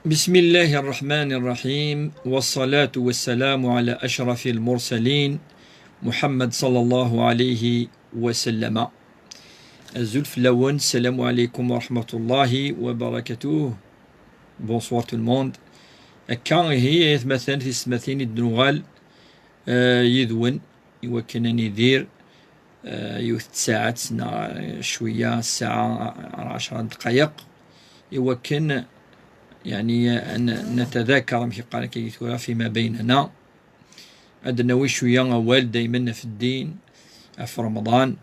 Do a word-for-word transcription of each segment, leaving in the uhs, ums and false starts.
بسم الله الرحمن الرحيم، والصلاة والسلام على أشرف المرسلين محمد صلى الله عليه وسلم. Azul fell-awen, السلام عليكم ورحمة الله وبركاته. Bonsoir tout le monde. Akka ihi, ay atmaten tisetmatin, i d-nuɣal, eh, yid-wen, i wakken ad nidir, eh, yiwet n tsaɛet neɣ, eh, cwiya, ssaɛa, ɛecra n ddqayeq, i wakken, yeɛni, ad n-, netadakar, amek i qqaren akka tura, fima baynana. Ad d-nawi cwiya awal daymen ɣef ddin, ɣef Remḍan.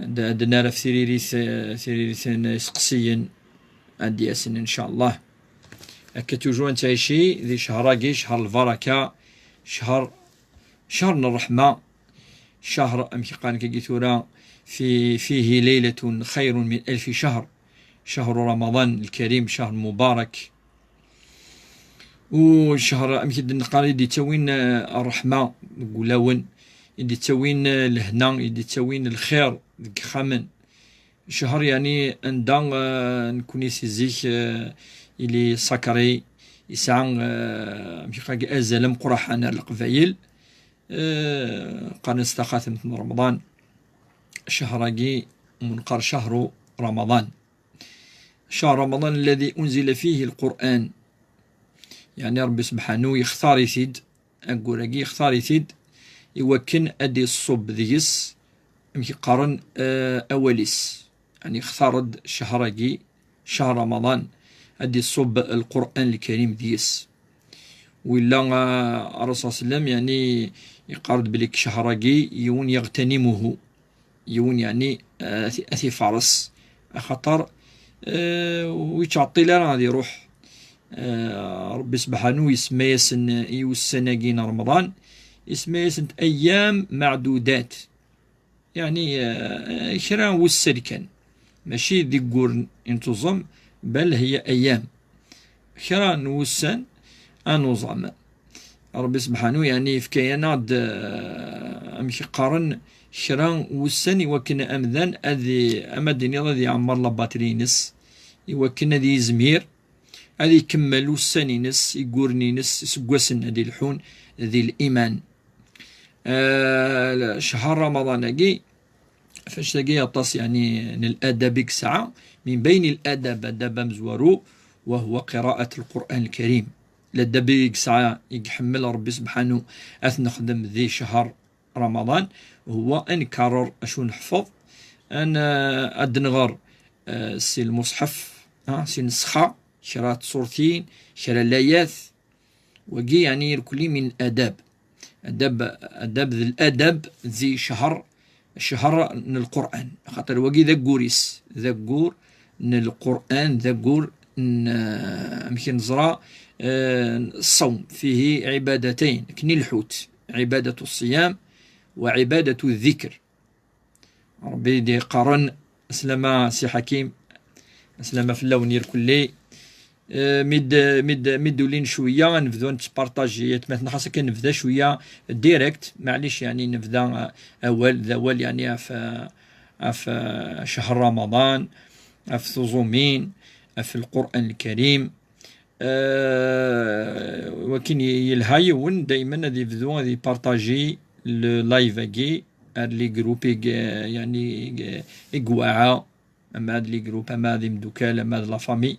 Ad, ad d-nerr ɣef tiririt, eh, tiririt n iseqsiyen ad d-yasen, ncallah. Akka toujours nettɛici di ccher-agi, ccher lbaraka, ccher, ccher n ṛṛeḥma, ccher, amek i qqaren akka tura, في، فيه ليلة خير من ألف شهر، شهر رمضان الكريم، شهر مبارك. U ccher, amek i d-neqqar, i d-ittawin, eh, ṛṛeḥma deg wulawen, i d-ittawin, eh, lehna, i d-ittawin lxir deg yexxamen. Ccher, yeɛni, anda, eh, nekni si zik, eh, ili sacré, yesɛa, eh, amek i qqaren, azal ameqqran ar Leqbayel, eh, qqaren-as taxatemt n Remḍan. Ccher-agi, mu neqqar ccher Remḍan. شهر رمضان الذي أنزل فيه القرآن. Yeɛni Ṛebbi Sebḥanu yextar-it-id, aggur-agi yextar-it-id i wakken ad iṣṣub deg-s, amek i qqaren, eh, awal-is. Yeɛni yextar-d ccher-agi, ccher Remḍan, ad iṣṣub Lqur'an Lkarim deg-s. Willa, eh, Ṛṛusul ṣalla Llahu ɛalayhi wa sallam, yeɛni yeqqar-d belli ccher-agi yiwen يغتنمه. Yiwen, yeɛni, eh, ad t-, ad t-ifaṛes. Axaṭer, eh, ur yettɛeṭṭil ara ad iṛuḥ. Eh, Ṛebbi Sebḥanu isemma-yasen i ussan-agi n Remḍan, isemma-yasent أيام معدودات. Yeɛni, eh, kra n wussan kan. Mačči d igguren i nettuẓam, bal hiya أيام. Kra n wussan ad nuẓam. Ṛebbi Sebḥanu, yeɛni, yefka-yaneɣ-d, eh, amek i qqaren, kra n wussan i wakken amdan ad i-, ama d-tiniḍ ad iɛemmer la batterie-ines, i wakken ad yizmir ad ikemmel ussan-ines, igguren-ines, iseggasen ad ilḥun di liman. Eh, ccher Remḍan-agi, Ɣef wannect-agi aṭas, yeɛni, n ladab i yesɛa, من بين الآداب, adab amezwaru, وهو قراءة القرآن الكريم. Ladab i yesɛa, i iḥemmel Ṛebbi Sebḥanu ad t-nexdem di ccher Remḍan, هو ad nkerrer acu neḥfeḍ, ad n-, ad nɣer, eh, si lmuṣḥef, ah, si nnusxa, kra n tṣurtin, kra n layat, Wagi, yeɛni, irkelli من الآداب. Adab, adab d ladab di ccher, ccher n Lqur'an. Axaṭer wagi d aggur-is, d aggur n Lqur'an, d aggur n, eh, amek i neẓra, eh, ṣṣawm. فيه عبادتين, akken i lḥut, عبادة الصيام وعبادة الذكر. Ṛebbi i d-iqqaren, aslama Si Ḥakim, aslama fell-awen irkelli. Eh, mi d-, mi d-, mi d-ulin cwiya, ad nebdu nettpartaji, atmaten, xas akka nebda cwiya direct, maɛlic, yeɛni, nebda, eh, awal, d awal, yeɛni, ɣef, eh, ɣef, eh, ccher Remḍan, ɣef tuẓumin, ɣef Lqur'an Lkarim. Eh, wakin yelha yiwen daymen ad yebdu ad ypartaji le live-agi ar les groupes i g-, yeɛni, i g-, i yewɛa, ama d les groupes, ama d imdukal, ama d la famille.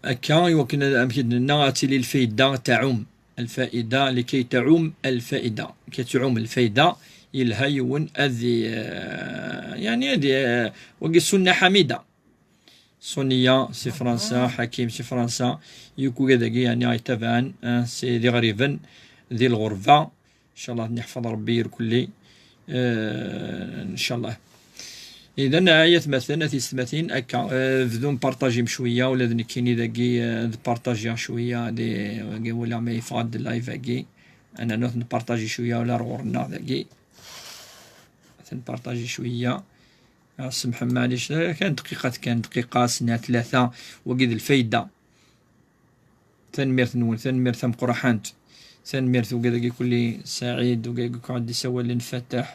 Akka, i wakken ad, amek i d-nenna, ad tili lfayda taɛum. الفائدة لكي تعم الفائدة. Kay tɛum lfayda, yelha yiwen ad i-, eh, yeɛni, ad i-, eh, wagi sunna ḥamida. Suniya si Fransa, Ḥakim si Fransa, yakk wigad-agi, yeɛni, ay itabaɛen, eh, si, d iɣriben di lɣerba. Ncallah ad ten-iḥfeḍ Ṛebbi irkelli. Eh, ncallah. Idan, ay atmaten, a tisetmatin, akka, eh, bdum partajim cwiya, ula d nekkini dagi, eh, ad partajiɣ cwiya, di, wagi wala ma yeffeɣ-d live-agi. Ad nernu ad t-npartaji cwiya, ula ar ɣur-nneɣ dagi. Ad t-npartaji cwiya. Ah, semḥem, maɛlic, eh, kan dqiqat, kan dqiqa, snat, tlata, wagi d lfayda. Tanemmirt-nwen, tanemmirt tameqqrant. Tanemmirt ugad-agi kulli, Saɛid, ugad-agi kulli d-isawalen, Fataḥ.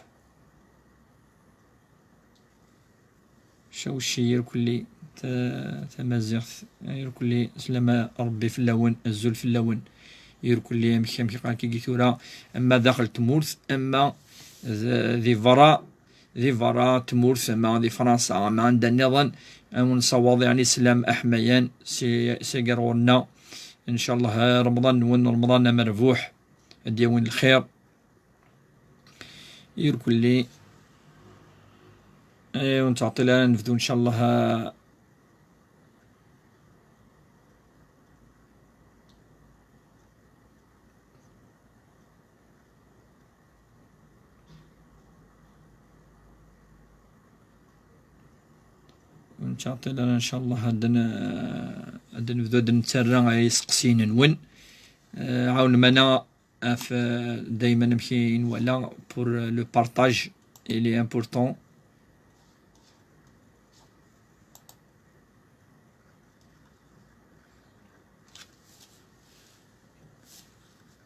Cawci irkelli. ta-, tamaziɣt. Irkelli, slama Ṛebbi fell-awen, azul fell-awen. Irkelli, amek, amek iqal kigi tura, ama daxel tmurt, ama d-, di berra, di berra tmurt, ama di Fransa, ama anda nniḍen, ad wen-nessawaḍ, yeɛni, sslam aḥmayan, si, si gar ɣur-nneɣ. Ncallah, Remḍan-nwen, Remḍan amerbuḥ, ad d-yawin lxir. Irkelli. Eh, ur nettɛeṭṭil ara, nebdu, ncallah. Ur nettɛeṭṭil ara, ncallah, ad n-, ad nebdu ad nettarra i yiseqsiyen-nwen. Eh, ɛawnem-aneɣ ɣef, eh, daymen amek i nwala, pour, eh, le partage, il est important.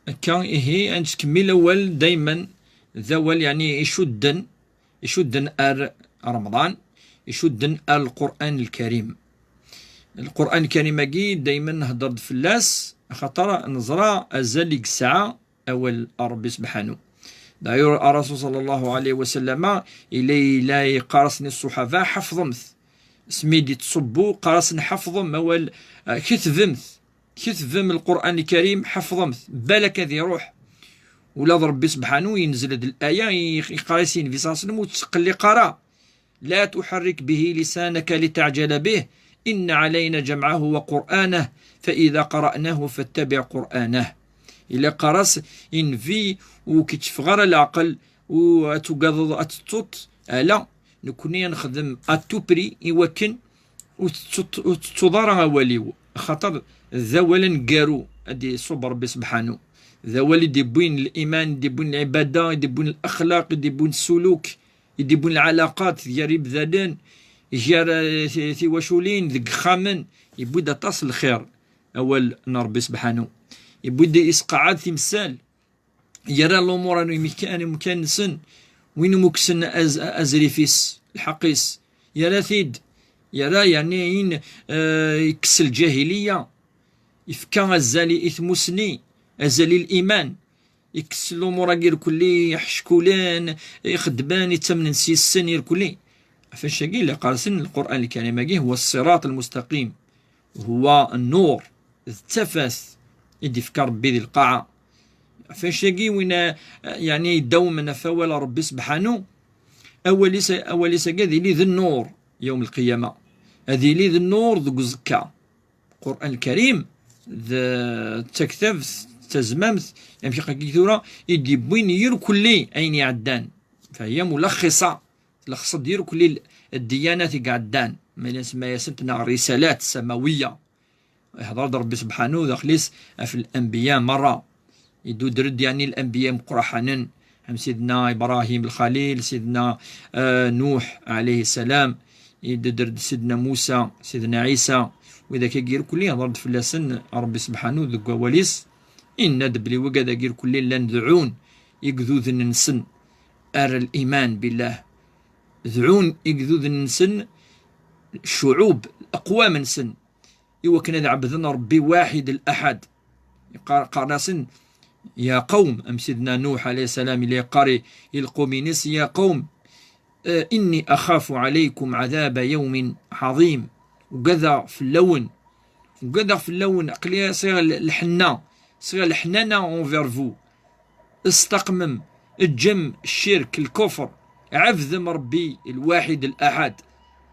Akka, ihi, ad nettkemmil awal daymen d awal, yeɛni, icudden, icudden ar Remḍan, icudden ar Lqur'an Lkarim. Lqur'an Lkarim-agi daymen nhedder-d fell-as, axaṭer neẓra azal i yesɛa awal n Ṛebbi subḥanu. D'ailleurs, Ṛṛasul ṣalla Llahu ɛalayhi wa sallama, illa, illa yeqqar-asen i ṣṣuḥaba, ḥefḍemt. Asmi d-ittṣubbu, qqar-asen, ḥefḍem awal, eh, ketbemt. Ketbem Lqur'an Lkarim, ḥefḍemt. Balak ad iṛuḥ. Ula d Ṛebbi subḥanu, yenzel-d laya, i-, yeqqar-as i Nnbi ṣalla Llahu ɛalayhi wa sallam, ur ttqelliq ara. لا تحرك به لسانك لتعجل به، إن علينا جمعه وقرآنه، فإذا قرأناه فاتبع قرآنه. Illa qqar-as i Nnbi, ur k-itteffeɣ ara leɛqel, u ad tugadeḍ ad tettuḍ, ala, nekni ad nexdem à tout prix i wakken ur tettuḍ, ur tettuḍ ara awal-iw, axaṭer d awal aneggaru ad d-iṣubb Ṛebbi subḥanu. D awal i d-iwwin liman, i d-iwwin lɛibada, i d-iwwin laxlaq, i d-iwwin ssuluk, i d-iwwin lɛalaqat gar imdanen, gar, eh, ti-, tiwaculin, deg yexxamen. Iwwi-d aṭas n lxir, awal n Ṛebbi subḥanu. Iwwi-d, isqeɛɛed timsal, yerra lumuṛ ar umkan-, ar umkan-nsen, win umi kksen az-, azrif-is, lḥeqq-is, yerra-t-id, yerra, yeɛni, ayen, eh, yekkes lǧahiliya, yefka azal i, i tmussni, azal i liman. Ikkes lumuṛ-agi irkelli iḥeckulen, ixeddmen, ittamnen s yes-sen irkelli. Ɣef wannect-agi, la qqaren Lqur'an Lkarim-agi, هو الصراط المستقيم، هو النور, d tafat i d-ifka Ṛebbi di lqaɛa. Ɣef wannect-agi, win, eh, yeɛni, yeddawmen ɣef wawal n Ṛebbi subḥanu, awal-is, awal-is-agi ad yili d nnur yawm lqiyama. Ad yili d nnur deg uẓekka. Lqur'an Lkarim d, d taktabt, d tazmamt, amek akka tura, i d-yewwin irkelli ayen iɛeddan. Fahya mulaxisa, tlexseḍ irkelli l-, ddyanat i iɛeddan, ma yella nsemma-yasent neɣ risalat samawiya. Ihḍer-d Ṛebbi subḥanu daxel-is ɣef lanbiya merra. Idudder-d, yeɛni, lanbiya imeqqraḥanen, am Sidna Ibrahim Lxalil, Sidna, eh, Nuḥ ɛalayhi ssalam, idudder-d Sidna Musa, Sidna Ɛisa, widak-agi irkelli ihḍer-d fell-asen Ṛebbi subḥanu deg wawal-is, inna-d belli wigad-agi irkelli llan deɛɛun igduden-nsen ar liman billah, deɛɛun igduden-nsen, ccuɛub, leqwam-nsen, i wakken ad ɛebden Ṛebbi waḥid l-aḥad. Yeqqar, qqaren-asen, ya qawm, am Sidna Nuḥ ɛalayhi ssalam, illa yeqqar i, i lqum-ines, ya qawm, eh, inni axafu ɛalaykum ɛadaba yawmin ɛaḍim. Ugadeɣ fell-awen, ugadeɣ fell-awen, aql-i sɛiɣ l-, lḥenna, sɛiɣ leḥnana envers vous. Staqmem, eǧǧem ccirk, lkufr, ɛebdem Ṛebbi lwaḥid laḥad.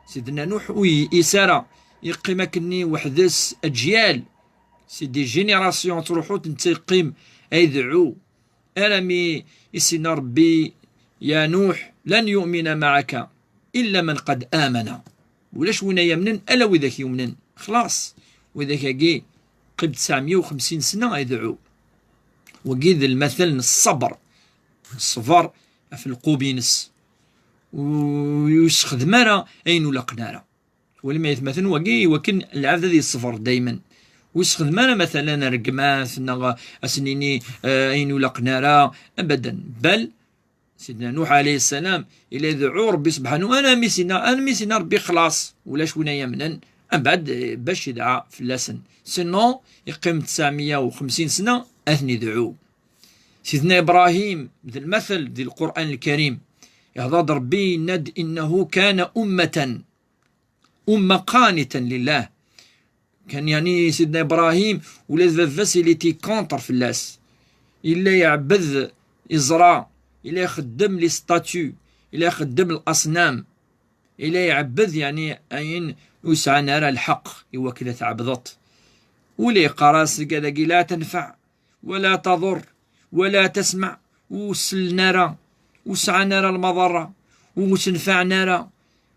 Sidna Nuḥ ur yeyis ara, yeqqim akkenni weḥd-s aǧyal, c'est des générations ttruḥut, netta yeqqim, ay deɛɛu, armi i s-yenna Ṛebbi, ya Nuḥ, lan yu'mina ma'aka illa man qad amana. Ulac win ay yamnen, ala widak yumnen. Xlaṣ, widak-agi, qrib tesɛemya u xemsin sna ay deɛɛu. Wagi d lmatal n ṣṣber, ṣṣber ɣef lqub-ines. Ur yessexdem ara ayen ur laqen ara. Twalim ay atmaten, wagi iwakken lɛebd ad yeṣber daymen. Ur yessexdem ara, matalan, rregmat neɣ ad s-nini, eh, ayen ur laqen ara, abadan. Bal Sidna Nuḥ ɛalayhi ssalam, illa ideɛɛu Ṛebbi subḥanu, armi s-yenna, armi s-yenna Ṛebbi xlaṣ, ulac win ay yamnen, Mbeɛd, eh, bac idɛa fell-asen. Sinon, iqqim tesɛemya u xemsin sna, ad ten-idɛu. Sidna Ibrahim, d lmatel di Lqur'an Lkarim, ihḍer-d Rebbi, yenna-d: إنه كان أمة، أمة قانتا لله. Kan, yeɛni, Sidna Ibrahim, ula d baba-s, il était contre fell-as. Yella iɛebbed iẓra, yella ixeddem les statues, yella ixeddem l'aṣnam, yella iɛebbed, yeɛni, ayen ur sɛan ara lḥeqq i wakken ad t-ɛebdeḍ. Ula yeqqar-as deg adagi: لا تنفع ولا تضر ولا تسمع, ur sellen ara, ur sɛan ara lmaḍerra, ur tenfaɛen ara.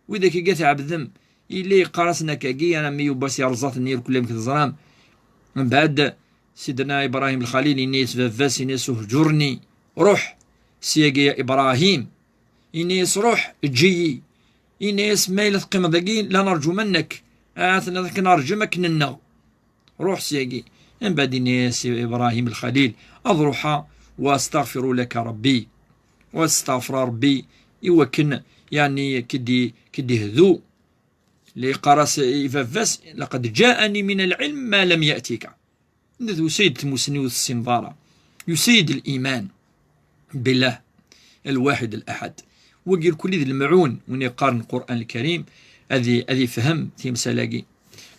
Widak i tɛebdem, yella yeqqar-asen akkagi, armi yewwa-s yerẓa-ten irkel amek teẓram. Mbeɛd, Sidna Ibrahim Lxalil yenna-yas baba-s, yenna-yas: اهجرني, ruḥ syagi ya Ibrahim. Yenna-yas: ruḥ, eǧǧ-iyi. Yenna-yas: ma yella teqqimeḍ dagi, la نرجو منك, ad nerǧu akken-nneɣ. Ruḥ syagi. Mbeɛd yenna-yas Ibrahim Lxalil: ad ruḥeɣ, واستغفر لك ربي, ad steɣfreɣ Rebbi i wakken, yeɛni, k-id-, k-id-ihdu. La yeqqar-as i baba-s: لقد جاءني من العلم ما لم يأتك. Nna tusa-yi-d tmussni ur tessineḍ ara. Yusa-yi-d liman بالله الواحد الأحد. Wagi irkelli d lemɛun, win yeqqaren Lqur'an Lkarim, ad i-, ad ifhem timsal-agi.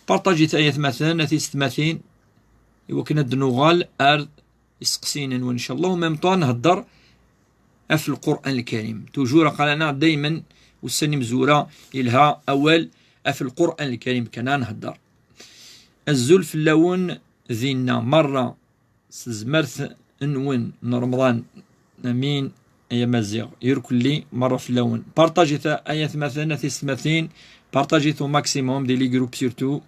Partajit ay atmaten, a tisetmatin, i wakken ad d-nuɣal ar iseqsiyen-nwen, ncallah, u même temps ad nhedder ɣef Lqur'an Lkarim. Toujours, aql-aneɣ daymen ussan imezwura, yelha awal ɣef Lqur'an Lkarim kan ad nhedder. Azul fell-awen dinna merra s tezmert-nwen n Remḍan. Amin, ay Amaziɣ, irkelli merra fell-awen. Partajit ay atmaten, a tisetmatin, partajit au maximum di les groupes, surtout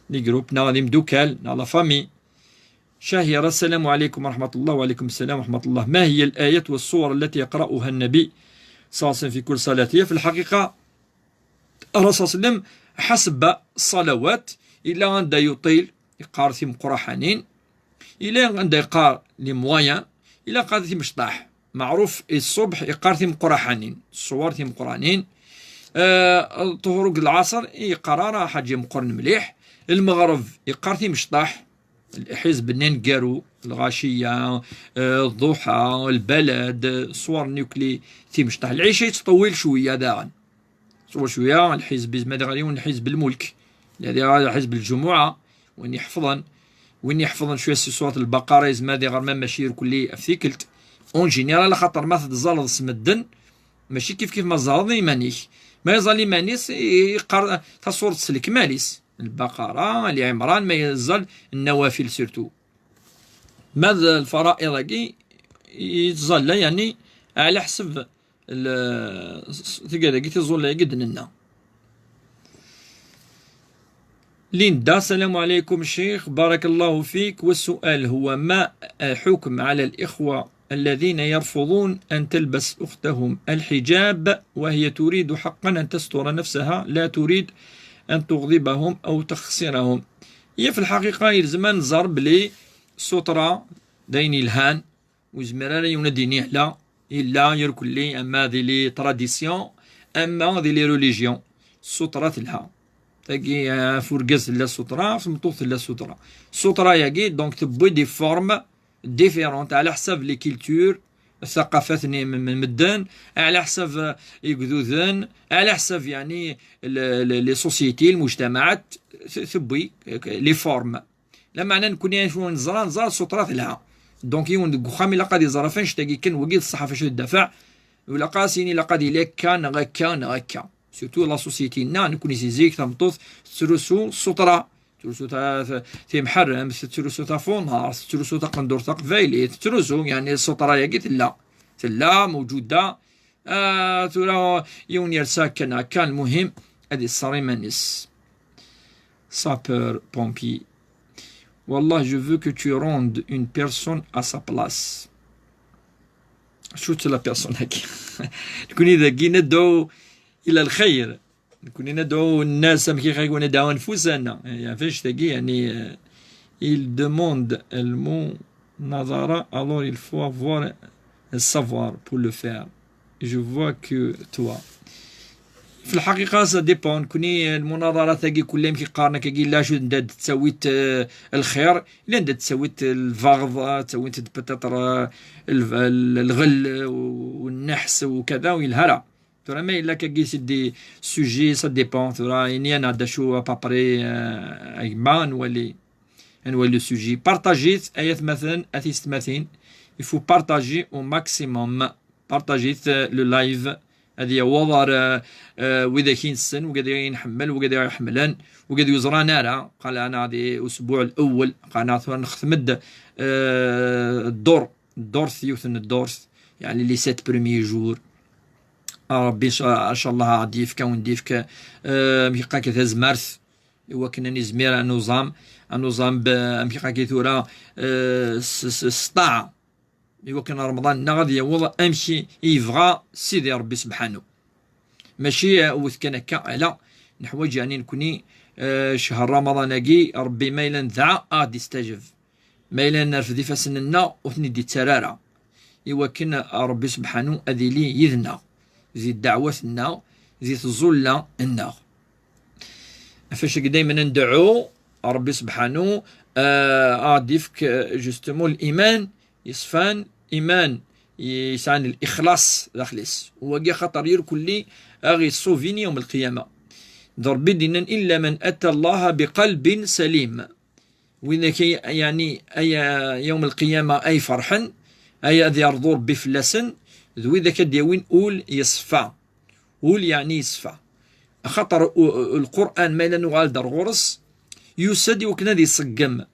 les groupes, neɣ d imdukal, neɣ la famille. شهيرة: السلام عليكم ورحمة الله. وعليكم السلام ورحمة الله. ما هي الآيات والسور التي يقرأها النبي صلى الله عليه وسلم في كل صلاة؟ هي في الحقيقة الرسول صلى الله عليه وسلم حسب الصلوات، إلا عند يطيل يقار ثم قرحانين، إلا عند يقار les moyens، إلا قار ثم شطاح. معروف الصبح يقار ثم قرحانين، الصور ثم قرانين. آه، طهور العصر يقرا راه حاجة مقرن مليح. المغرب يقار ثم شطاح. الحزب النين قارو، الغاشية، آه، الضحى، البلد، صور نيوكلي، ثيم شطح. العشاء يتطول شوية داغن. صور شوية الحزب، زعما داغن يون الحزب الملك. الذي هذا حزب الجمعة، وين يحفظن، وين يحفظن شوية سي سورة البقرة، زعما داغن ما ماشي كلي افتيكلت. اون جينيرال، خاطر ما تتزالض سمدن، ماشي كيف كيف ما تزالض ايمانيك. ما يزال ايمانيس يقرا تصورة سلك ماليس. البقرة، آل عمران، ما يزال النوافل surtout. ماذا الفرائض كي يتزلى، يعني، على حسب ال-، تلقى ذاك يتزلى قد لنا. ليندا، السلام عليكم شيخ، بارك الله فيك. والسؤال هو: ما حكم على الإخوة الذين يرفضون أن تلبس أختهم الحجاب وهي تريد حقا أن تستر نفسها، لا تريد أن تغضبهم أو تخسرهم؟ هي في الحقيقة يلزم أن نزار بلي السطرة داين يلهان، وزمر على يونا ديني على إلا يركلي، أما ذي لي tradition، أما ذي لي religion. السطرة تلها. تاكي، آه، فرقز لا سطرة، في مطوط لا سطرة. السطرة ياكي، donc تبوي des formes différentes على حسب les cultures، الثقافات ني من، من مدن، على حسب، آه، يقدودن، على حسب، يعني، ال-، ال-، les sociétés، المجتمعات، ث-، ثبوي، les formes. لا معنى نكون يعني شو نزرع، نزرع سطرات لها. Donc يون ديك وخام إلا قد يزرع فين شتاقي كان وقيت الصحة فاش يدافع، ولا قاسين إلا قد إلا كان غكا، غكا. Surtout la société نا، نكون يزيزيك تمطوث، تروسو سطرة. تروسو تا، تا، تيمحرم، تروسو تا فونار، تروسو تا قندور تا قبايلي، تروسو، يعني، السطرة ياكي تلا. تلا موجودة. آه، ترى يون يرساك كان، كان المهم، هذه الصريمانيس. Sapeur pompier. والله، je veux que tu rendes une personne à sa place. شفت la personne هكي. نكون إذا كي ندعو إلى الخير. نكون ندعو الناس، أم كي خايك وندعو أنفسنا. يعني، فاش تاكي، يعني، آه، il demande المناظرة، alors il faut avoir un savoir pour le faire. Je vois que toi. في الحقيقة، ça dépend. كوني المناظرات هاكي كلها يمكن قارنك كي لا شو دا تسويت، آه، الخير، إلا دا تسويت الفغض، آه، تسويت peut-être، آه، الف-، ال-، الغل والنحس وكذا ويلهرا. ترى ما إلا كاكي سي دي سوجي، ça dépend. ترى إني أنا دا شو أبابري، آه، أيما نولي، نولي سوجي. بارطاجيت آيات مثلا، أثيست مثلا. Il faut partager au maximum. بارطاجيت، آه، le live. هذه يوضر، آه، آه، وإذا كاين السن، وقد ينحمل، وقد يحملن، وقد يزران أرى. قال أنا هذه الأسبوع الأول، قال أنا ثورة نختمد، آه، الدور، الدور ثيوث الدور، يعني les sept premiers jours. آه، ربي إن شاء، إن شاء الله غادي يفكا وندي يفكا، آه، ميقاك ذا زمارث. إوا كنا نزمير أنوزام، أنوزام ب-، ميقاك ثورة، آه، س-، س-، سطاع. إوا كان رمضان نا غادي يوض أمشي يبغى سيدي ربي سبحانه. ماشي وث كان هكا، لا. نحوج يعني نكوني، آه، شهر رمضان أجي ربي ما إلا ندعى غادي يستجب. ما إلا نرفد إفاسننا وثني دي ترارا. إوا كان ربي سبحانه أذي لي يذنا. زي الدعوات النا، زي الظلة النا. فاش دايما ندعو ربي سبحانه، آه، غادي يفك، آه، justement الإيمان يصفان، إيمان يسعان الإخلاص داخليس. وقي خطر يركل لي أغي الصوفين يوم القيامة. ضرب دينا إلا من أتى الله بقلب سليم. وإذا كي، يعني، أي يوم القيامة أي فرحا، أي أذي يرضو ربي فلاسن، ذو إذا كديوين أول يصفى. أول يعني يصفى. خاطر أو-، القرآن ما إلا نغال دار غرس، يسد وكنا ذي صقم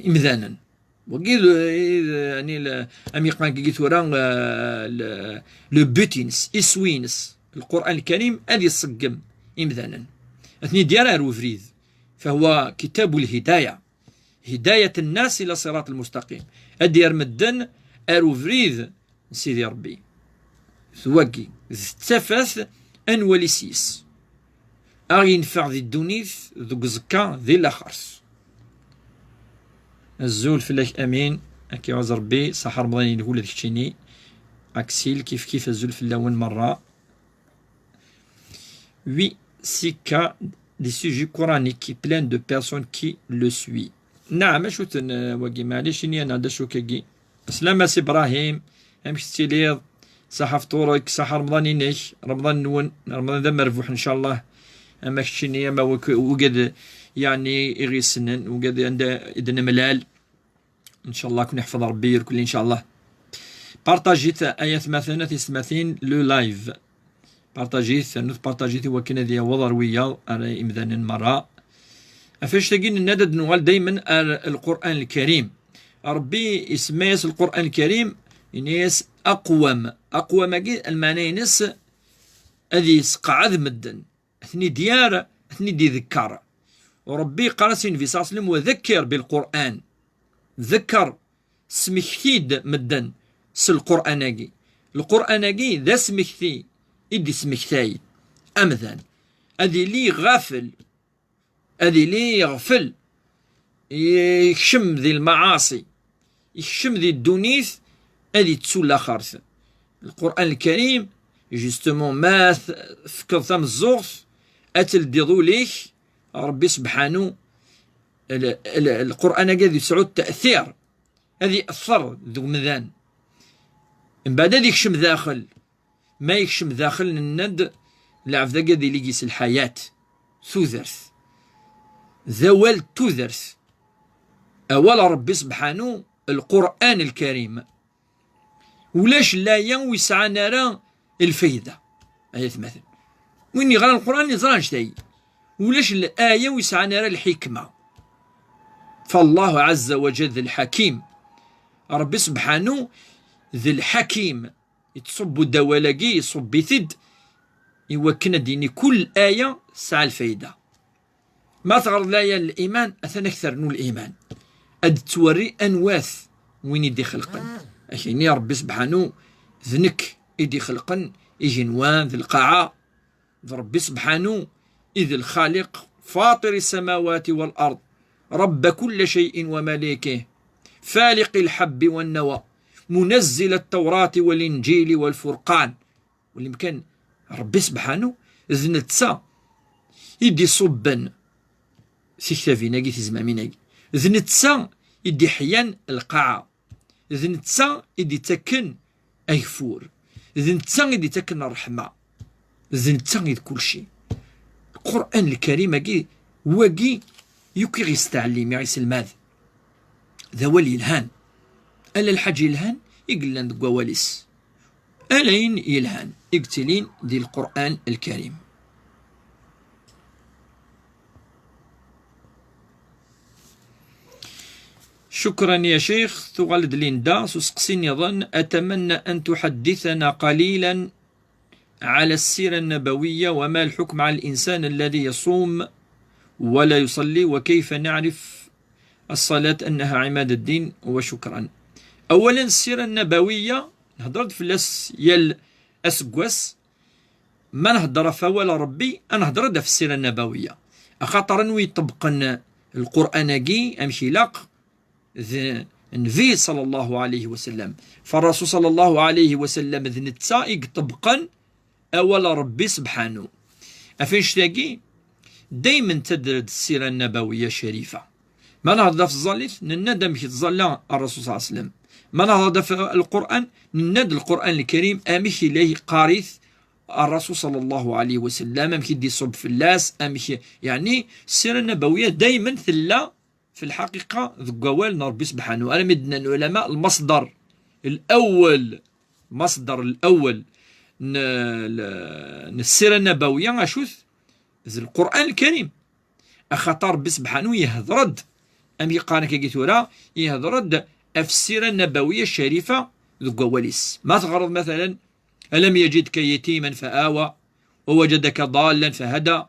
إمذانا. وقيل، يعني، ل-، أمي قان قيت ورا، آه، ل-، le but-ines، إسوينس. القرآن الكريم أذي صقم إمذانا. أثني ديار أروفريد. فهو كتاب الهداية. هداية الناس إلى صراط المستقيم. أدير مدن أروفريد سيدي ربي. ثواقي. ذ-، تفث أنواليسيس. أغ ينفع ذي الدونيث، ذو قزكا، ذي الأخرس. الزول فلاك أمين، أكي عز ربي، صح رمضان ينقول لك تشيني. أكسيل كيف كيف الزول في اللون مرة. Oui, Sika, des sujets coraniques qui plein de personnes qui le suit. نعم، شو تن-، واقي معليش إني أنا دا شو كاقي. سلام سي إبراهيم، أمك تسيليض، صحة فطورك، صحة رمضان إنك، رمضان نون، رمضان ذا مربوح إن شاء الله. أما كتشيني، أما وك-، وقد يعني إغيسنن، وقد عند إذن ملال. إن شاء الله كون يحفظ ربي الكل إن شاء الله. بارطاجيت آيات مثلا تسمثين لو لايف. بارطاجيت، نوث بارطاجيت وكنا ذي وضر ويا، أنا إمدانا مرة. أفاش تقين الندد نوال دايما ال-، القرآن الكريم. ربي يسميس القرآن الكريم، ينيس أقوم. أقوم أجي المعنى ينس أذي يسقعد مدن. أثني ديار، أثني دي ذكر. وربي قال سين في صلى الله عليه وسلم: "وذكر بالقرآن". ذكر، سمكتيد مدن س القرآن أجي. القرآن أجي ذا سمكتي، إدي سمكتاي. أمذان. أذي لي غافل. أذي لي يغفل. يكشم ذي المعاصي. يكشم ذي الدونيث، أذي تسول آخرت. القرآن الكريم، justement، ما ث-، فكر ثم الزغث، أتل دي ذوليك، ربي سبحانه، ال-، ال-، القرآن قاعد يسعود تأثير، هذه يأثر ذو مذان. من بعد هذه يكشم داخل، ما يكشم داخل الند، العبد قاعد يلقيس الحياة، ثوذرث، ذوال ثوذرث. أول ربي سبحانه القرآن الكريم. ولاش لا يوسعنا راه الفايدة. آية مثلا. وين يغرى القرآن يزرع شتاي. ولاش الآية ويسعنا راه الحكمة. فالله عز وجل ذي الحكيم. ربي سبحانه ذي الحكيم. يتصب دوالاقي، يصب يثد. يوكن ديني كل آية سعى الفايدة. ما تغرض لا يا الإيمان، أثنى أكثر نو الإيمان. أد توري أنواث وين يدي خلقن. أكيني ربي سبحانه ذنك يدي خلقن، يجي نوان ذي القاعة. ذ ربي سبحانه إذ الخالق فاطر السماوات والأرض، رب كل شيء ومليكه، فالق الحب والنوى، منزل التوراة والإنجيل والفرقان. واللي كان ربي سبحانه D netta i d-iṣubben tiktabin-agi, tizmamin-agi. D netta i d-iḥyan lqaɛa. D netta i d-ittaken ageffur. D netta i d-ittaken ṛṛeḥma. D netta i d kulci. Lqur'an Lkarim-agi, wagi, yakk i ɣ-isteɛlim, i ɣ-iselmad. D awal yelhan. Ala lḥaǧa yelhan i yellan deg wawal-is. Ala ayen yelhan i yettilin di Lqur'an Lkarim. شكرا يا شيخ. Tuɣal-d Linda s useqsi nniḍen: أتمنى أن تحدثنا قليلا على السيرة النبوية، وما الحكم على الإنسان الذي يصوم ولا يصلي، وكيف نعرف الصلاة أنها عماد الدين؟ وشكرا. أولا، السيرة النبوية نهضر-d fell-as yal aseggas. Ma nhedder ɣef wawal n Ṛebbi, ad nhedder-d ɣef ssira nnabawiya. Axaṭer anwa iṭebbqen Lqur'an-agi amek ilaq? D Nnbi ṣalla Llahu ɛalayhi wa sallam. Fa Ṛṛasul ṣalla Llahu ɛalayhi wa sallam d netta i iṭebbqen awal n Ṛebbi sebḥanu. Ɣef annect-agi, daymen teddred ssira nnabawiya carifa. Ma nehḍer ɣef tẓallit, nenna-d amek yettẓalla Ṛṛasul ṣalla Llahu ɛalayhi wa sallam. Ma nehḍer ɣef Lqur'an, nenna-d Lqur'an Lkarim amek i la yeqqar-it Ṛṛasul ṣalla Llahu ɛalayhi wa sallam, amek i d-iṣubb fell-as, amek, yeɛni, ssira nnabawiya daymen tella fi lḥaqiqa deg wawal n Ṛebbi sebḥanu. Armi d-nnan lɛulama, lmaṣdar lawwal, lmaṣdar lawwal n, n ssira nnabawiya, acu-t? D Lqur'an Lkarim. Axaṭer Ṛebbi sebḥanu yehder-d, amek i qqaren akkagi tura, yehder-d ɣef ssira nnabawiya carifa deg wawal-is. Ma teɣreḍ, matalan, ألم يجدك يتيما فآوى، ووجدك ضالا فهدى،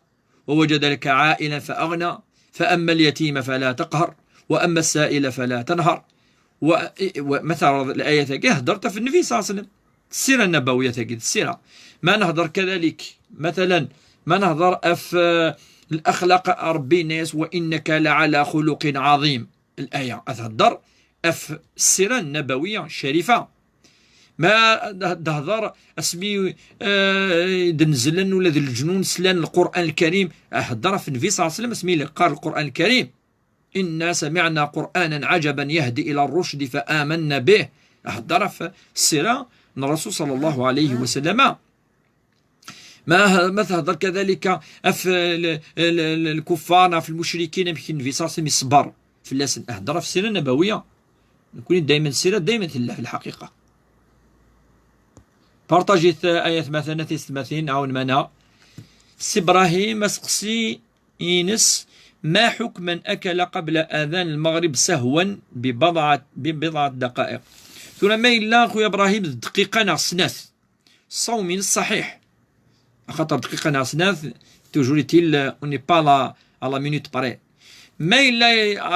ووجدك عائلا فأغنى، فأما اليتيم فلا تقهر، وأما السائل فلا تنهر. و-، و-، ma teɣreḍ layat-agi, heddren-d ɣef Nnbi ṣalla Llahu ɛalayhi wa sallam. Ssira nnabawiya-agi, d ssira. Ma nehḍer kadalik, matalan, ma nehḍer ɣef, eh, laxlaq n Ṛebbi, yenna-yas: وإنك لعلى خلق عظيم. Laya ad thedder ɣef ssira nnabawiya carifa. Ma d-, d-hder asmi, eh, d-nzlen ula d leǧnun slan Lqur'an Lkarim, hder ɣef Nnbi ṣalla Llahu ɛalayhi wa sallam asmi yeqqar Lqur'an Lkarim: إنا سمعنا قرآنا عجبا يهدي إلى الرشد فآمنا به. Hder ɣef ssira n Ṛṛasul ṣalla Llahu ɛalayhi wa sallam. Ma, ma thedder kadalik ɣef l-, l-, l-, lkuffar, ɣef lmucrikin, amek Nnbi ṣalla Llahu ɛalayhi wa sallam iṣber fell-asen. Hder ɣef ssira nnabawiya. Nekni daymen ssira, daymen tella fi lḥaqiqa. Partajit, eh, ay atmaten, a tiyessetmatin, ɛawnem-aneɣ. Si Brahim, aseqsi-ines: ما حكم من أكل قبل أذان المغرب سهوا ببضعة، ببضعة دقائق؟ Tura ma yella, xuya Brahim, d dqiqa neɣ snat, ṣṣawm-ines ṣaḥiḥ. Axaṭer dqiqa neɣ snat, toujours est-il, on n'est pas là à la minute près. Ma yella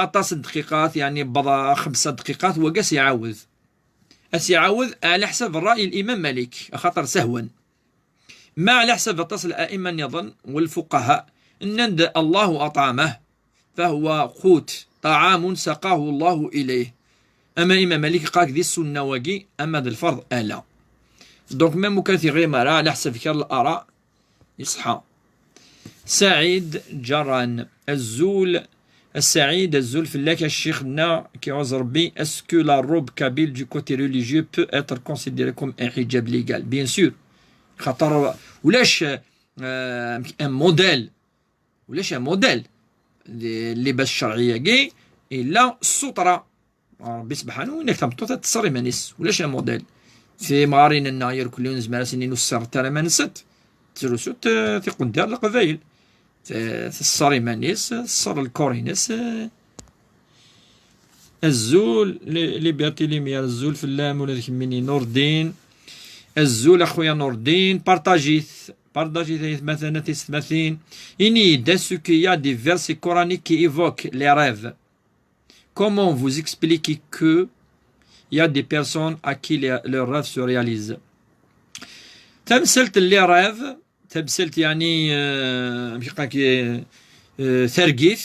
aṭas n dqiqat, yeɛni bḍa xemsa dqiqat, wagi ad s-iɛawed. Ad s-iɛawed ɛla ḥsab ṛṛay n Imam Malik, axaṭer sehwan. Ma ɛla ḥsab aṭas n la'imma nniḍen, wal fuqaha, nnan-d: الله أطعمه فهو قوت، طعام سقاه الله إليه. Ama Imam Malik iqqar-ak di ssunna wagi, ama d lferḍ, ala. Donc, même ukan tiɣri mara, ɛla ḥsab kra n l'ara, iṣḥa. Saɛid Ǧaran, azul, a Saɛid, azul fell-ak, a ccix-nneɣ, k-iɛuzz Rebbi, est-ce que la robe kabyle du côté religieux peut être considérée comme un hijab légal? Bien sûr. Xaṭer ulac, euh, un modèle. Ulac un modèle. Llibas ccerɛi-agi, illa ssutra. Ṛebbi sebḥanu, inek tameṭṭut ad tṣer iman-is. Ulac un modèle. Timɣarin-nneɣ irkelli ur nezmir ad s-nini ur ssirent ara iman-nsent. Ttrusunt, eh, tiqendyar n Leqbayel. T-, tṣer iman-is, tṣer lkor-ines, eh. Azul, li-, Liberté Lumière, azul fell-am, ula d kemmini Nurdin. Azul a xuya Nurdin, partajit, partajit ay atmaten, a tiyessetmatin. Ini-d, est-ce qu'il y a des versets coraniques qui évoquent les rêves? Comment vous expliquez que il y a des personnes à qui les, leurs rêves se réalisent? Tamsalt n les rêves, tamsalt, yeɛni, euh, amek i qqaren, euh, targit,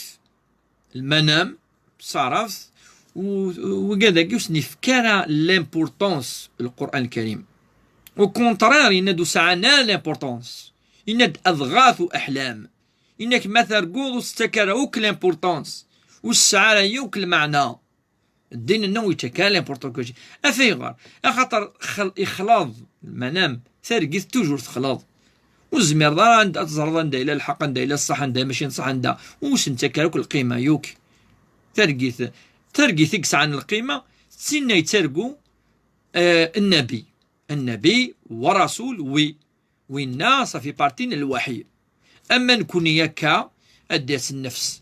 lmanam, s taɛrabt, u, u wigad-agi ur sen-yefka ara l'importance Lqur'an Lkarim. Au contraire, yenna-d ur sɛan ara l'importance. Yenna-d adɣafu aḥlam. Yenna-k ma terguḍ ur s-tettak ara akk l'importance, ur s-tesɛi ara yakk lmeɛna. Ddin-nneɣ ur yettak ara l'importance kulci. Af ayɣer? Axaṭer xel-, ixlaḍ lmanam, targit toujours texlaḍ. Ur tezmireḍ ara ad, ad teẓreḍ anda yella lḥeqq, anda yella ṣṣeḥ, anda mačči n ṣṣeḥ, anda ur s-nettak ara akk lqima yakk. Targit, targit i yesɛan lqima, d tin ay yettargu, eh, nnabi. Nnabi wa rasul, wi. Winna, ça fait partie n lwaḥy. Ama nekni akka, ad d-yas nnefs,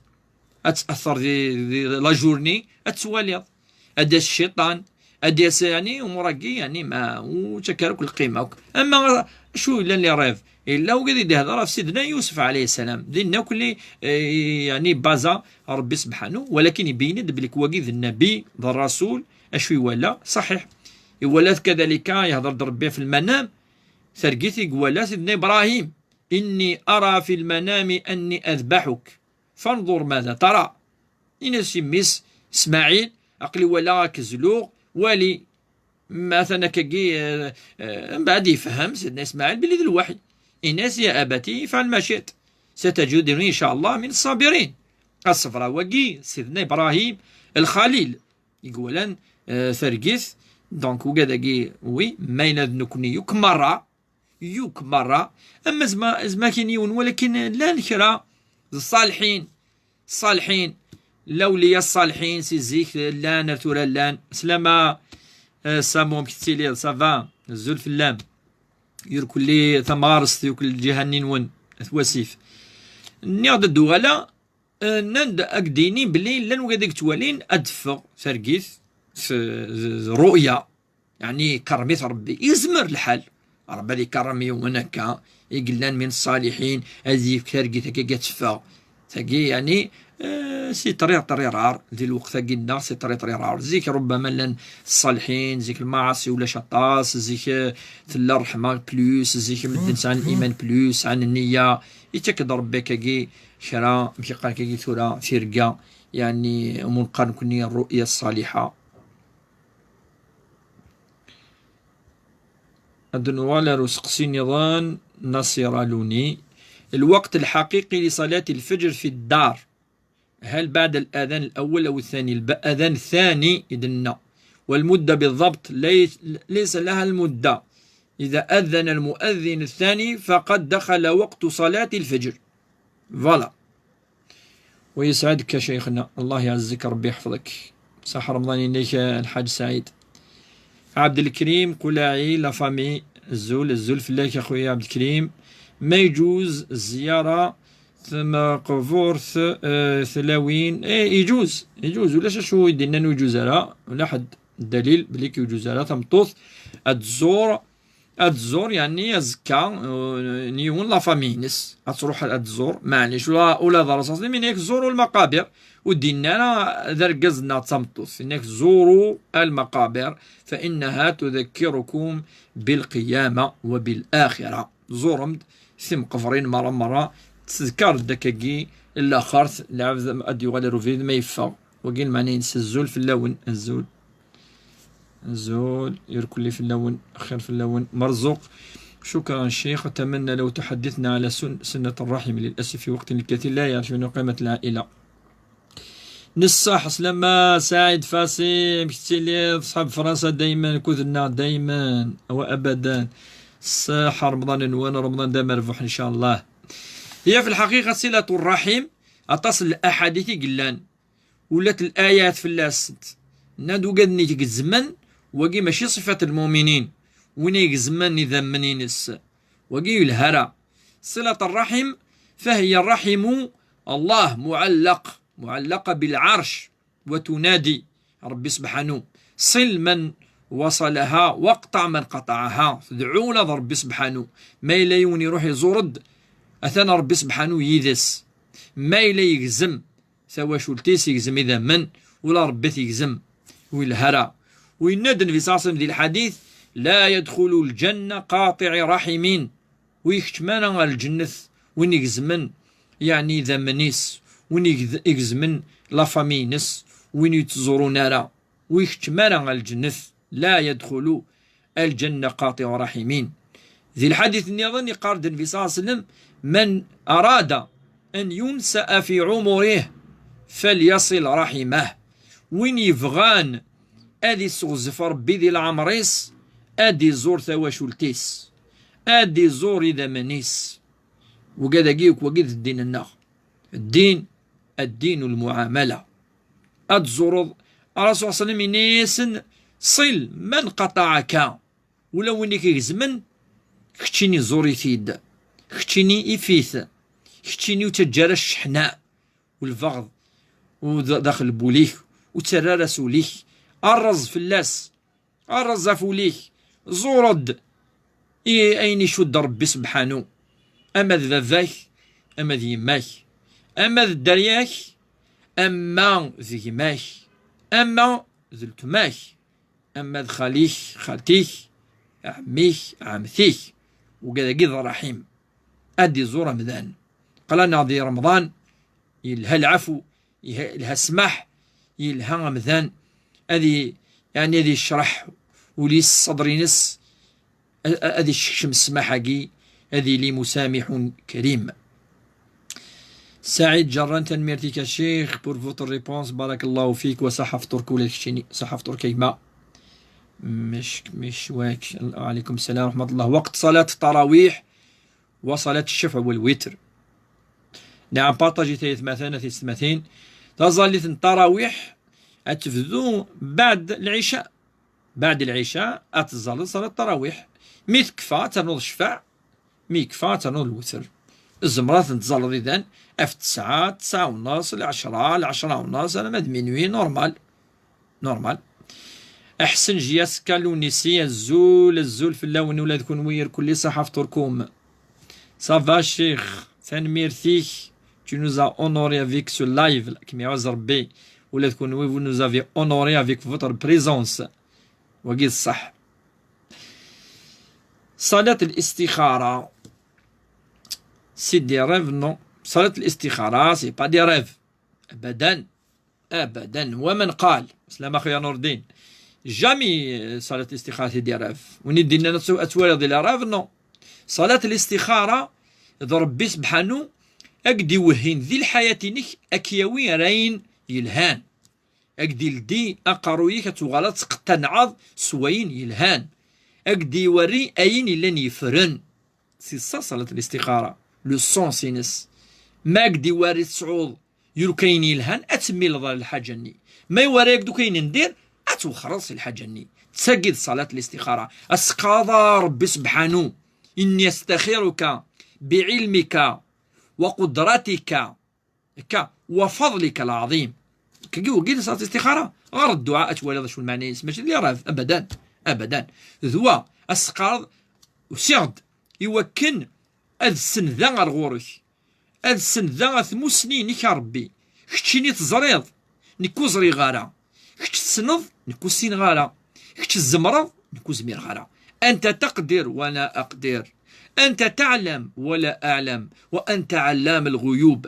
ad tɛeṭṭer di, di la journée, ad twaliḍ. Ad d-yas cciṭan, ad d-yas, yeɛni, umur-agi, yeɛni, ma ur ttak ara akk lqima akk. Ama acu yellan les rêves? Yella wigad i d-ihder ɣef Sidna Yusef ɛalayhi ssalam. Dinna akk li, eh, yeɛni, baza Rebbi subḥanu, walakin ibeyyni-d belli wagi d nnabi, d rasul, acu iwala, ṣaḥiḥ. Iwala-t kadalika, yehder-d Rebbi ɣef lmanam, targit i iwala Sidna Ibrahim, إني أرى في المنام أني أذبحك فانظر ماذا ترى. Ini-as i mmi-s, Smaɛil, aql-i walaɣ-ak zluɣ, wali. Ma atan akkagi, eh, eh, mbeɛd yefhem Sidna Ismaɛil belli d lwaḥy. Ini-as, يا أبت افعل ما شئت ستجدني إن شاء الله من الصابرين. Aṣebra wagi, Sidna Ibrahim, Lxalil, i iwalan, eh, targit, donc, wigad-agi, wi, ma yella d nekni, yakk merra, yakk merra. Ama zma, zma kini yiwen, walakin llan kra d ṣṣaliḥin, ṣṣaliḥin, lawliya ṣṣaliḥin, si zik llan, ar tura llan. Slama, eh, Samu, amek tettiliḍ? Ça va? Azul fell-am. Yurkelli tamɣarest, yurkel lǧiha-nni-nwen, at wasif. Nniɣ-d ad d-uɣaleɣ, eh, nnan-d ad k-d-ini belli llan wigad i yettwalin ad d-teffeɣ targit s, s, s ruya. Yeɛni ikerrem-it Rebbi. Yezmer lḥal Rebbi ad ikerrem yiwen akka i yellan min ṣṣaliḥin, ad yefk targit akka ad teffeɣ. Tagi, yeɛni, eh, c'est très, très rare di lweqt-agi-nneɣ, c'est très, très rare. Zik, rubbama llan ṣṣaliḥin, zik lmaɛaṣi ulac aṭas, zik, eh, tella ṛṛeḥma plus, zik medden sɛan liman plus, sɛan nniya, ittak-d Rebbi akkagi kra, amek iqqar akkagi tura, tirga, yeɛni, umi neqqar nekni rru'ya ṣṣaliḥa. Ad nuɣal ar useqsi niḍen, Nasira Luni. الوقت الحقيقي لصلاة الفجر في الدار، هل بعد الأذان الأول أو الثاني؟ الأذان الثاني إذن. والمدة بالضبط ليس، ليس لها المدة. إذا أذن المؤذن الثاني فقد دخل وقت صلاة الفجر. Voilà. ويسعدك شيخنا، الله يعزك، ربي يحفظك. صح رمضان إليك الحاج سعيد. عبد الكريم قلاعي، la famille، الزول، الزول في الله يا خويا عبد الكريم. ما يجوز الزيارة ثم قبور ث-، آه، ثلاوين؟ إيه، يجوز، يجوز، ولا شو يدينا يجوز على، ولا حد الدليل بلي يجوز على ثمطوث الزور. Ad tẓur, yeɛni, azekka, eh, n yiwen la famille-ines. Ad tṛuḥ ad tẓur, maɛlic, ula, ula d rrṣaṣ, min yak tẓuru lmaqabir. Ur d-yenni ara d argaz neɣ d tameṭṭut. Yenna-k zuru al-maqabir, fa innaha tudakkirukum bil-qiyama wa bil-axira. Tẓurem-d timeqbrin merra merra, tettdekkar-d akkagi, laxert, lɛebd ad d-yuɣal ar ubrid ma yeffeɣ. Wagi lmeɛna-ines, azul fell-awen, azul. Azul, irkelli fell-awen, xir fell-awen. Merzuq, شكرا شيخ، أتمنى لو تحدثنا على سن-، سنة الرحم، للأسف في وقت الكثير لا يعرفون قيمة العائلة. نصح سلامة سعيد فاسي، مكتلي صحاب فرنسا دايما، كوذنا دايما وأبدا. صح رمضان نوان، رمضان دائما مربوح إن شاء الله. هي في الحقيقة صلة الرحم، أتصل الأحاديث قلان. Ula d layat fell-asent. Nnan-d wigad-nni igezmen, wagi mačči ṣifat lmuminin, win igezmen idammen-ines. Wagi yelha ara. صلة الرحم، فهي رحم الله معلق، معلقة بالعرش، وتنادي ربي سبحانه: صل من وصلها واقطع من قطعها. Tedɛu ula d Rebbi Sebḥanu. Ma yella yiwen iruḥ iẓur-d, atan Rebbi Sebḥanu yid-s. Ma yella yegzem tawacult-is, yegzem idammen, ula Rebbi t-yegzem, ur yelha ara. U yenna-d Nnbi ṣalla Llahu ɛalayhi wa sallam di lḥadit: لا يدخل الجنة قاطع رحم. Ur ikeččem ara ɣer lǧennet win igezmen, yeɛni idammen-is, win igez-, igezmen la famille-ines, win ur yettẓurun ara, ur ikeččem ara ɣer lǧennet. لا يدخل الجنة قاطع رحم. Di lḥadit nniḍen, iqqar-d Nnbi ṣalla Llahu ɛalayhi wa sallam: "من أراد أن ينسأ في عمره فليصل رحمه." Win yebɣan ad isseɣzef Ṛebbi di leɛmer-is, ad iẓur tawacult-is, ad iẓur idammen-is. Wigad-agi akk, wagi d ddin-nneɣ. Ddin, الدين المعاملة. Ad tẓureḍ, Ṛṛasul ṣalla Llahu ɛalayhi wa sallam yenna-yasen: "صل من قطعك." Ula win i k-igezmen, keččini ẓur-it-id, keččini if-it, keččini ur ttaǧǧa ara cceḥna u lbeɣḍ u d-, daxel n wul-ik, ur ttarra ara s ul-ik, rreẓ fell-as, rreẓ ɣef wul-ik, ẓur-d i ayen icudd Ṛebbi sebḥanu, ama d baba-k, ama d yemma-k, ama d dderya-k, ama d gma-k, ama d letma-k, ama d xali-k, xalti-k, ɛemmi-k, ɛemti-k. Wigad-agi d ṛṛaḥim. Ad iẓur amdan. Qlan-aɣ di Remḍan, yelha lɛafu, yelha, yelha ssmaḥ, yelha amdan ad i-, yeɛni ad yecreḥ ul-is, ṣṣeḍr-ines, a-, a-, ad isekcem ssmaḥ-agi, ad yili مسامح كريم. Saɛid Ǧerran, tanemmirt-ik a ccix pour votre réponse, barakallahu fik, wa ṣaḥa fṭur-k ula d keččini, ṣaḥa fṭur-k a gma. Mec-, Mecwak, وعليكم السلام ورحمة الله. وقت صلاة التراويح وصلاة الشفع والوتر. Nɛam, partager-it ay atmaten, a tiyessetmatin. Taẓallit n ttarawiḥ ad tebdu beɛd lɛica. Beɛd lɛica ad teẓẓalleḍ ṣalat ttarawiḥ. Mi tekfa, ad ternuḍ ccfeɛ. Mi yekfa, ad ternuḍ lwetr. Tzemreḍ ad ten-tẓalleḍ idan ɣef ttesɛa, ttesɛa u nneṣ, lɛecṛa, lɛecṛa u nneṣ, alamma d minuit, normal. Normal. Aḥsen Jiyas Kalunisi, azul, azul fell-awen ula d kunwi, irkelli ṣaḥa fṭur-kum. Ça va, Cheikh? Tanemmirt-ik. Tu nous as honoré avec ce live. Kem iɛuzz Rebbi. Ula d kunwi, vous nous avez honoré avec votre présence. Wagi d ṣṣeḥ. Salat al-istixara, c'est des rêves, non? Salat al-istixara, c'est pas des rêves. Abadan. Abadan. Wa man qal, slama xuya Nurdin. Jamais, euh, salat al-istixara, c'est des rêves. Win i d-innan ad tw-, ad twaliḍ di les rêves, non. Salat al-istixara, d Rebbi sebḥanu, ad k-d-iwehhin di lḥayat-inek, ad k-yawi ar ayen yelhan. Ad k-d-ildi aqerruy-ik, ad tuɣaleḍ teqtanɛeḍ s wayen yelhan. Ad k-d-iwerri ayen yellan yefren. C'est ça, salat al-istixara. Le sens-ines. Ma ad k-d-iwerri tesɛuḍ yuruk ayen yelhan, ad temmileḍ ar lḥaǧa-nni. Ma iwerri-ak-d akk ayen n dir, ad twexxreḍ si lḥaǧa-nni. D tagi d salat al-istixara. Ad s-teqqareḍ a Rebbi sebḥanu, إني أستخيرك بعلمك وقدرتك Akka, وفضلك العظيم. Kagi wagi d salat istixara. Ɣer dduɛa ad twaliḍ acu lmeɛna-ines, mačči d les rêves, abadan, abadan. D wa, ad s-teqqareḍ, usiɣ-d i wakken ad senndeɣ ar ɣur-k, ad senndeɣ ar tmussni-inek a Rebbi. Keččini teẓriḍ, nekk ur ẓriɣ ara. Kečč tessneḍ, nekk ur ssineɣ ara. Kečč tzemreḍ, nekk ur zmireɣ ara. أنت تقدر وأنا أقدر. أنت تعلم ولا أعلم. وأنت علام الغيوب.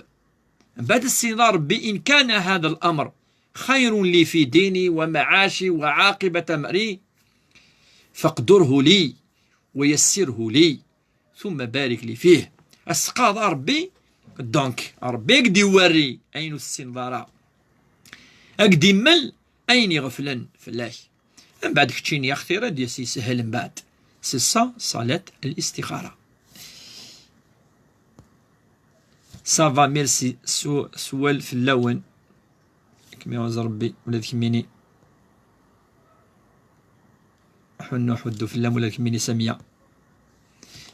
Mbeɛd ad tessineḍ a Rebbi, إن كان هذا الأمر خير لي في ديني ومعاشي وعاقبة أمري فاقدره لي ويسره لي ثم بارك لي فيه. Ad s-teqqareḍ a Rebbi, donc, a Rebbi ad k-d-iwerri ayen ur tessineḍ ara. Ad k-d-immel ayen iɣeflen fell-ak. Mbeɛd keččini, a xtir, ad d-yas yeshel mbeɛd. C'est ça, salat al-istixara. Ça va, merci. Su-, swal fell-awen. Kem iɛuzz Rebbi, ula d kemmini. Ḥunnu ḥuddu fell-am ula d kemmini, Samiya.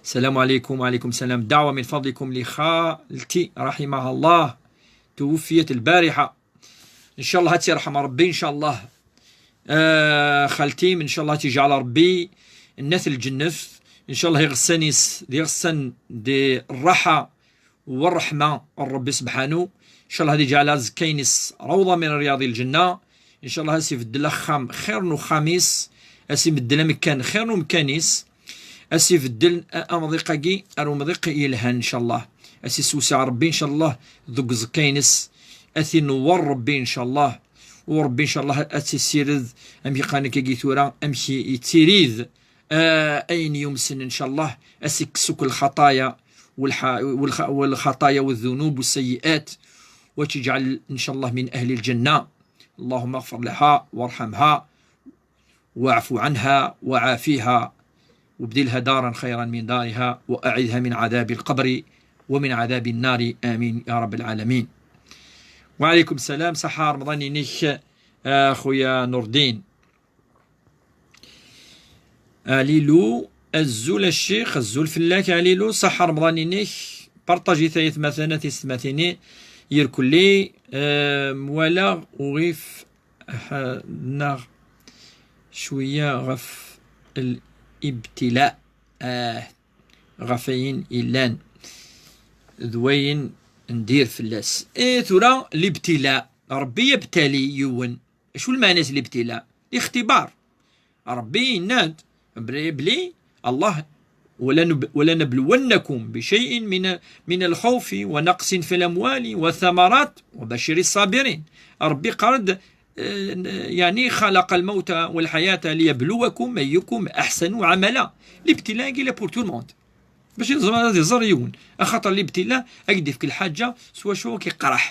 السلام عليكم. وعليكم السلام. دعوة من فضلكم لخالتي رحمها الله، توفيت البارحة. Ncallah ad tt-irḥem Rebbi, ncallah. Ah, xalti-m, ncallah ad tt-iǧɛel Rebbi nnat lǧennet. Ncallah iɣessan-is d iɣessan di rraḥa u rreḥma n Rebbi sebḥanu. Ncallah ad iǧɛel azekka-ines rawḍa min ryaḍi lǧenna. Ncallah ad s-ibeddel axxam xir n uxxam-is, ad s-ibeddel amekkan xir n umekkan-is. Ad s-ibeddel a-, amḍiq-agi ar umḍiq yelhan, ncallah. Ad s-issewseɛ Rebbi, ncallah, deg uẓekka-ines. Ad t-inewwer Rebbi, ncallah. U Rebbi, ncallah, ad tt-issired, amek i qqaren akkagi tura, amek i-, yettirid, آه، أين يمسن إن شاء الله، أسكسك الخطايا والح-، والخ-، والخطايا والذنوب والسيئات، وتجعل إن شاء الله من أهل الجنة. اللهم اغفر لها وارحمها واعف عنها وعافيها، وابدلها دارا خيرا من دارها، وأعذها من عذاب القبر ومن عذاب النار. آمين يا رب العالمين. وعليكم السلام، صحة رمضان ينيك، آه، خويا نور الدين. Alilu, azul a ccix, azul fell-ak a Alilu, ṣaḥa Remḍan-inek. Partaji tayet matana tisetmatin-i, irkelli, eh, mwalaɣ uɣif, ah, neɣ cwiya ɣef libtila, ah, ɣef ayen illan d wayen ndir fell-as. Eh, tura libtila, Rebbi yebtali yiwen. Acu lmeɛna-s libtila? Lixtibar. Rebbi yenna-d bli, bli Allah, "ولنب-، ولنبلونكم بشيء من، من الخوف ونقص في الأموال والثمرات وبشر الصابرين." Rebbi yeqqar-d, eh, يعني: "خلق الموت والحياة ليبلوكم أيكم أحسن عملا." Libtila-agi la pour tout le monde. Bac iẓer, ad iẓer yiwen. Axaṭer libtila, ad k-d-ifk lḥaǧa s wacu k-iqraḥ.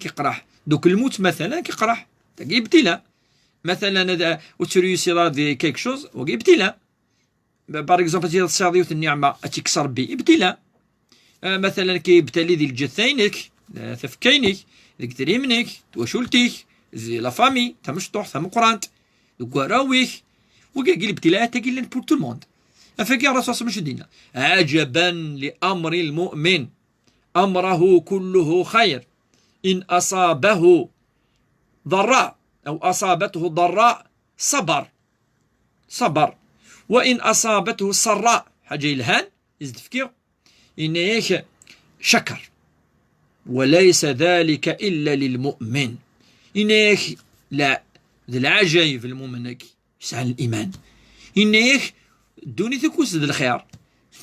K-iqraḥ. Donc lmut, matala, k-iqraḥ. Tagi ibtila. Matala, ad, ur tréussiḍ ara di quelque chose, wagi ibtila. Par exemple, ad tesɛiḍ yiwet n nniɛma, ad tt-ikkes Rebbi, ibtila. Ah, matala, k-ibtali di lǧetta-inek, eh, tafekka-inek, deg idrimen-ik, twacult-ik, di la famille, tamecṭuḥt, tameqqrant, deg warraw-ik, wigi ibtilaat-agi llan pour tout le monde. Afagi Ṛṛasul ṣṣallam acu d-yenna: "عجبا لأمر المؤمن، أمره كله خير، إن أصابه ضراء أو أصابته ضراء صبر، صبر، وإن أصابته سراء." Ḥaǧa yelhan, is-d-fkiɣ, yenna-yak: "شكر، وليس ذلك إلا للمؤمن." Yenna-yak: "La, d leɛǧayeb lmumen-agi yesɛan liman." Yenna-yak: "Ddunit akk-is d lxir."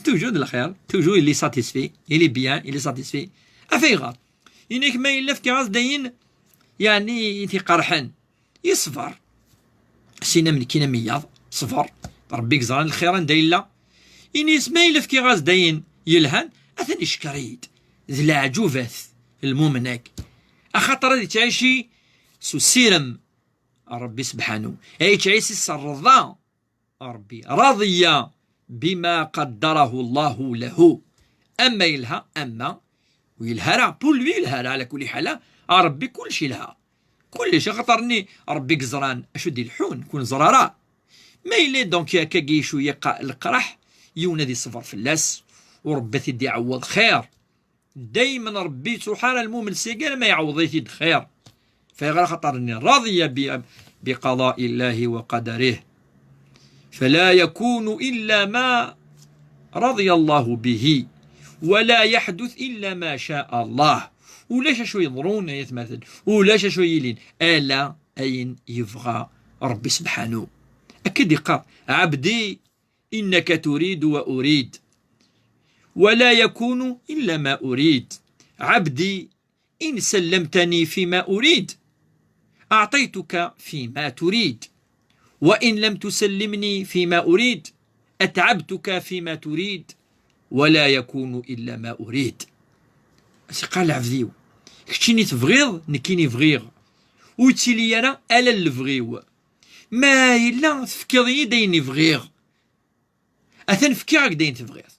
Toujours d lxir, toujours il est satisfait, il est bien, il est satisfait. Af ayɣer? Yenna-yak: "Ma yella fkiɣ-as-d ayen, yeɛni, i t-iqerḥen, yeṣber." Sin am nekkini am wiyaḍ, ṣber. Rebbi yeẓran lxir anda yella. Ini-as: "Ma yella fkiɣ-as-d ayen yelhan, atan icekkeṛ-iyi-d." D leɛǧubat lmumen-agi. Axaṭer ad yettɛici s usirem Rebbi sebḥanu. Ad yettɛici s rrḍa Rebbi. رضي بما قدره الله له. Ama yelha, ama ur yelha ara. Pour lui yelha ara, ɛla kulli ḥal, a Rebbi kullec yelha. Kullec, axaṭer-nni Rebbi yeẓran acu d-ileḥḥun, ur neẓri ara. Ma yella donc akkagi cwiya qa-, leqraḥ, yiwen ad iṣber fell-as, u Rebbi ad t-id-iɛewweḍ xir. Daymen Rebbi yettruḥ ara lmumen seg alma iɛewweḍ-it-id xir. Fayɣer axaṭer-nni رضي ب-، بقضاء الله وقدره. فلا يكون إلا ما رضي الله به، ولا يحدث إلا ما شاء الله. Ulac acu yeḍrun, ay atmaten, ulac acu yilin, ala ayen yebɣa Rebbi sebḥanu. Akka d-iqqar: "عبدي إنك تريد وأريد، ولا يكون إلا ما أريد. عبدي إن سلمتني فيما أريد، أعطيتك فيما تريد، وإن لم تسلمني فيما أريد، أتعبتك فيما تريد، ولا يكون إلا ما أريد." As-iqqar lɛebd-iw: "Keččini tebɣiḍ, nekkini bɣiɣ. Ur yettili ara ala lebɣi-w. Ma yella tefkiḍ-iyi-d ayen i bɣiɣ, atan fkiɣ-ak-d ayen tebɣiḍ.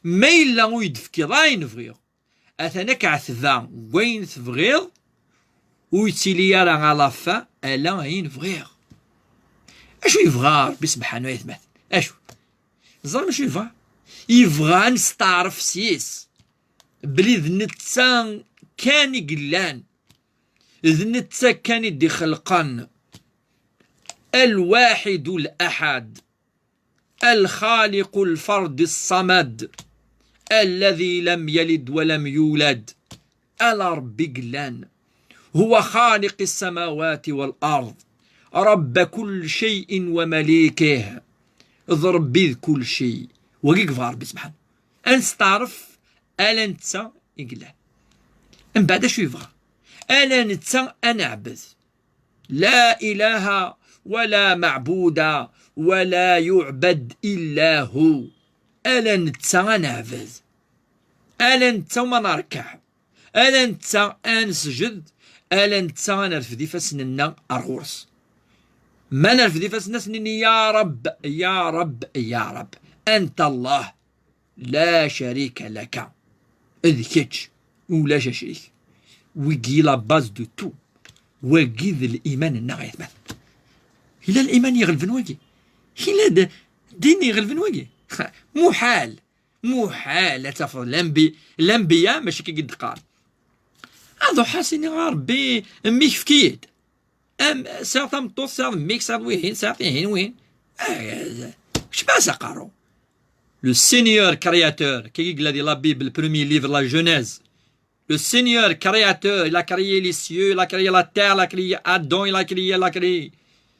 Ma yella ur yi-d-tefkiḍ ayen bɣiɣ, atan ad k-ɛetbeɣ deg wayen tebɣiḍ, ur yettili ara à la fin ala ayen bɣiɣ." Acu yebɣa Rebbi sebḥanu, ay atmaten? Acu? Ẓer acu yebɣa? Yebɣa ad nesteɛref s-yes belli d netta kan i yellan, d netta kan i d-ixelqen. الواحد الأحد، الخالق الفرد الصمد، الذي لم يلد ولم يولد. Ala Rebbi i yellan. هو خالق السماوات والأرض، رب كل شيء ومليكه. D Rebbi d kulci. Wagi i yebɣa Rebbi sebḥanu. Ad nesteɛref ala netta i yellan. Mbeɛd acu yebɣa? Ala netta ad neɛbed. لا إله ولا معبود ولا يعبد إلا هو. Ala netta ad neɛbed, ala netta umi ad nrekkeɛ, ala netta ad nesǧed, ala netta ad nerfed ifassen-nneɣ ar ɣur-s. Ma nerfed ifassen-nneɣ, ad s-nini: يا رب، يا رب، يا رب، أنت الله، لا شريك لك. D kečč, ulac acrik. Wigi la base de tout. Wagi d liman-nneɣ, ay atmaten. Yella liman iɣelben wagi? Yella d-, din iɣelben wagi? Muḥal. Muḥal ad tafeḍ lanbi-, lanbiya mačči akka i d-qqar. Ad ruḥeɣ ad s-iniɣ: a Ṛebbi, mmi-k efk-iyi-d. Am, sɛiɣ tameṭṭut, sɛiɣ mmi-k, sɛiɣ wihin, sɛiɣ tihin, wihin. Ah, kečč ma as-aqerru. Le Seigneur créateur, kagi yella di la Bible, le premier livre, la Genèse. Le Seigneur créateur, il a créé les cieux, il a créé la terre, il a créé Adam, il a créé, il a créé,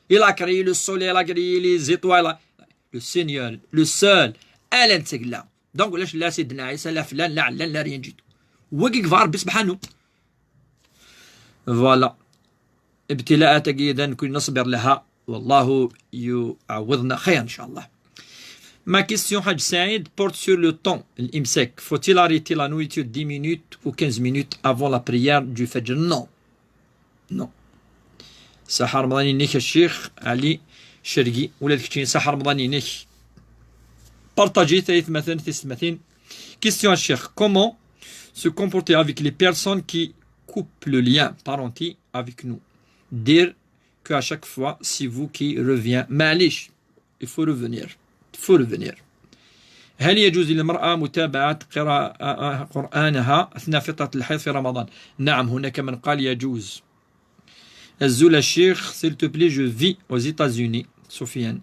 il a créé le soleil, il a créé les étoiles. Le Seigneur, le seul, ala netta i yella. Donc, ulac la Sidna Ɛisa, la flan, la ɛellan, la rien du tout. Wagi yebɣa Ṛebbi subḥanu. Voilà. ابتلاءات أكيد نكون نصبر لها، والله يعوضنا خير إن شاء الله. Ma question, Haj Saïd, porte sur le temps, l'imsak. Faut-il arrêter la nourriture dix minutes ou quinze minutes avant la prière du Fajr? Non. Non. Saḥa Remḍan-inek a Ccix Ali Cergi, ula d keččini saḥa Remḍan-inek. Partagez-it ay atmaten, tisetmatin. Question a Ccix: comment se comporter avec les personnes qui coupent le lien parental avec nous? Dire que à chaque fois, c'est vous qui revient. Maɛlic, il faut revenir. Il faut revenir. هل يجوز للمرأة متابعة قراءة قرآنها أثناء فترة الحيض في رمضان؟ نعم، هناك من قال يجوز. Azul a Ccix, s'il te plaît, je vis aux États-Unis. Sofiane.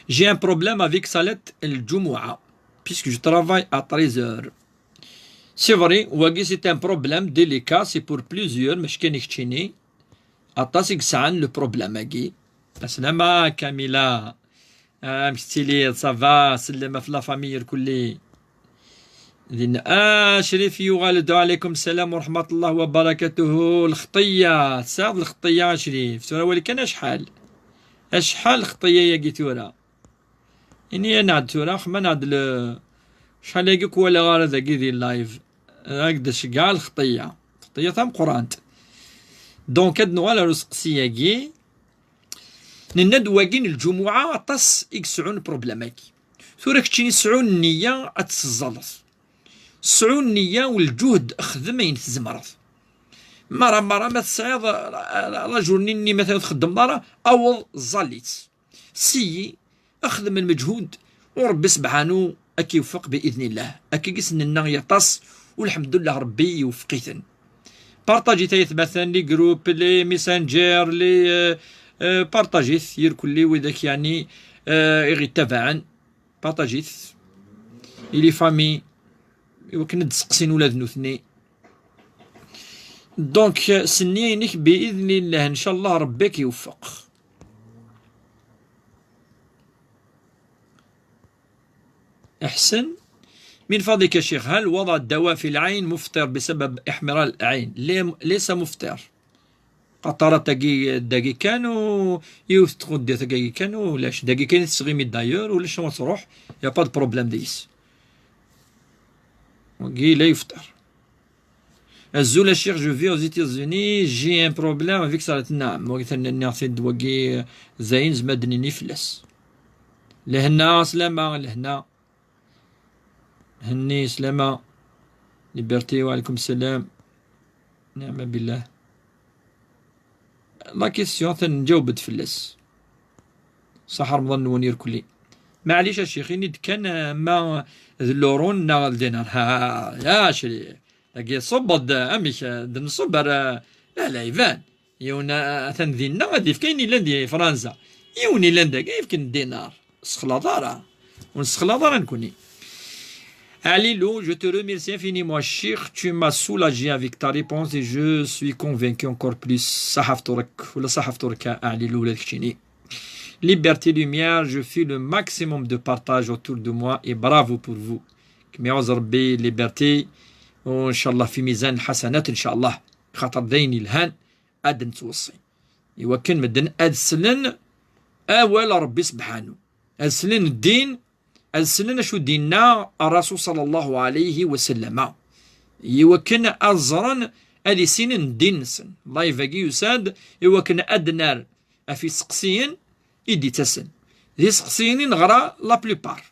J'ai un problème avec Salat al-Jumu'ah, puisque je travaille à treize heures. C'est vrai, wagi c'est un problème délicat, c'est pour plusieurs, mačči kan i keččini. Aṭas i yesɛan le problème-agi. Aslama Kamila. Amek tettiliḍ? Ça va? Sellem ɣef la famille irkelli. Din, ah, Crif yuɣal-d, وعليكم السلام ورحمة الله وبركاته. Lxeṭṭiyya, tesɛiḍ lxeṭṭiyya a Crif. Tura wali kan acḥal. Acḥal lxeṭṭiyya-yagi tura. Ini-aneɣ-d tura, xemma-neɣ-d le-, acḥal-agi ur k-walaɣ ara dagi di live. Ad k-d-tceggɛeɣ lxeṭṭiyya. Lxeṭṭiyya tameqqrant. Donc, ad nuɣal ar useqsi-agi. Nenna-d wagi n lǧumuɛa aṭas i yesɛun problème-agi. Tura keččini sɛu nniya ad tesseẓẓaleḍ. Sɛu nniya u lǧuhd, xdem ayen tzemreḍ. Mara, mara ma tesɛiḍ la, la, la journée-nni ma txeddmeḍ ara, aweḍ ẓẓal-itt. Seyyi, xdem lmeǧhud, u Ṛebbi sebḥanu ad k-iwefeq bi idnillah. Akka i s-nenna yaṭas, u lḥemdullah Ṛebbi iwefeq-iten. Partajit ay atmaten, les groupes, les messengers, les, euh, euh, partajit, irkelli widak yeɛni, euh, i ɣ-ittabaɛen. Partajit. I les familles, i wakken ad d-seqsin ula d nutni. Donc, euh, s nniya-inek, bi idnillah, ncallah, Ṛebbi ad k-iwefeq. Iḥsen. من فضلك يا شيخ، هل وضع الدواء في العين مفطر بسبب احمرار العين؟ لي-، ليس مفطر. Qatarat-agi dagi kan, u yiwet tɣuddi-agi kan, ulac. Dagi kan i tesɣimi d'ailleurs, ulac ma tṛuḥ, y a pas de problème deg-s. Wagi la yefṭer. Azul a Ccix, je vis aux États-Unis, j'ai un problème avec Salat. Naɛam, wagi tenniḍ-t-id, wagi d ayen nezmer ad d-nini fell-as. Lehna, slama, lehna. Henni, slama. Liberté, wa alaykum salam. Niɛma billah. La question, atan nǧaweb-d fell-as. Saḥ Remḍan-nwen irkelli. Maɛlic a Ccix, ini-d kan, eh, ma d l'euro neɣ d dinar. Ha, ya Crif. Dagi ṣubbeḍ-d, amek, eh, d nṣubber, eh, la, la iban. Yiwen, eh, atan dinna, ad yefk ayen yellan di Franza. Yiwen yellan dagi, yefken dinar. Sexlaḍ ara. Ur nessexlaḍ ara nekkni. Alilou, je te remercie infiniment, Ccix, tu m'as soulagé avec ta réponse et je suis convaincu encore plus. Saḥa fṭur-ik, wala saḥa fṭur-ik a Alilou, ula d keččini. Liberté Lumière, je fais le maximum de partage autour de moi et bravo pour vous. Kem iɛuz Rebbi Liberté, u ncallah fi mizan lḥasanat ncallah, xaṭer d ayen yelhan ad nettweṣṣi. Iwakken medden ad slen awal n Ṛebbi sebḥanu, ad slen ddin, ad slen acu d-inna Ṛṛasul ṣalla Llahu ɛalayhi wa sallama. Iwakken ad ẓren, ad issinen ddin-nsen. Live-agi yusa-d iwakken ad d-nerr ɣef iseqsiyen i d-ittasen. D iseqsiyen i neɣra la plupart.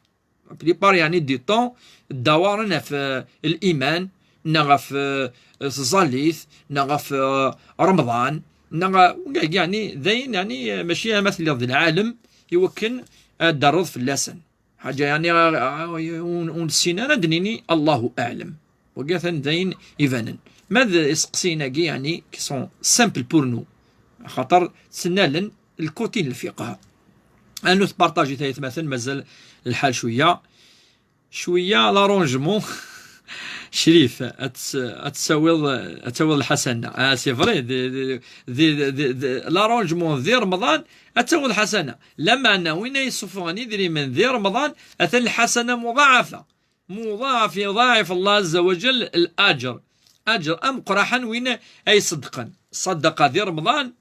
La plupart, yeɛni, du temps, ddawaren ɣef, euh, liman, neɣ ɣef, euh, tẓallit, neɣ ɣef, euh, Remḍan, neɣ, euh, yeɛni, d ayen, yeɛni, euh, mačči ama telliḍ d lɛalem iwakken ad d-terreḍ fell-asen. Ḥaǧa, yeɛni, euh, euh, ur, ur nessin ara ad d-nini Allahu aɛlem. Wagi atan d ayen ibanen. Ma d iseqsiyen-agi, yeɛni, qui sont simples pour nous. Axaṭer ttnalen lkuti n lfiqh. Anu tpartajit ay atmaten, mazal lḥal cwiya. Cwiya l'arrangement. Crif, ad ts-, ad tsawiḍ, ad tawiḍ lḥasana. Ah, c'est vrai, d, d, d, d, d, l'arrangement di Remḍan, ad tawiḍ lḥasana. Lameɛna win ay yessufɣen idrimen di Remḍan, atan lḥasana muḍaɛafa. Muḍaɛaf, yuḍaɛif Allah Azza wa Jal laǧer. Aǧer ameqqraḥ n win ay iṣeddqen ṣṣadaqa di Remḍan,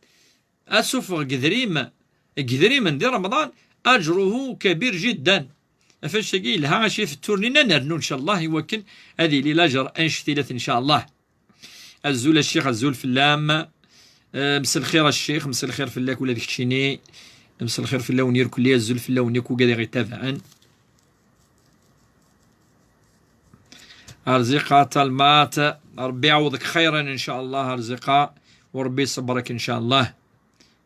asufeɣ n yedrim-, n yedrimen di Remḍan, aǧruhu kabir jiddan. Ɣef wannect-agi yelha, a Crif, tura ad nernu, ncallah, iwakken ad yili laǧer annect-ilat, ncallah. Azul a Ccix, azul fell-am. Eh, mselxir a Ccix, mselxir fell-ak ula d keččini. Mselxir fell-awen irkelli, azul fell-awen akk wigad i ɣ-ittabaɛen. Arziqa talmat, Ṛebbi iɛawed-k xayran, ncallah, Arziqa, u Ṛebbi iṣebber-k, ncallah.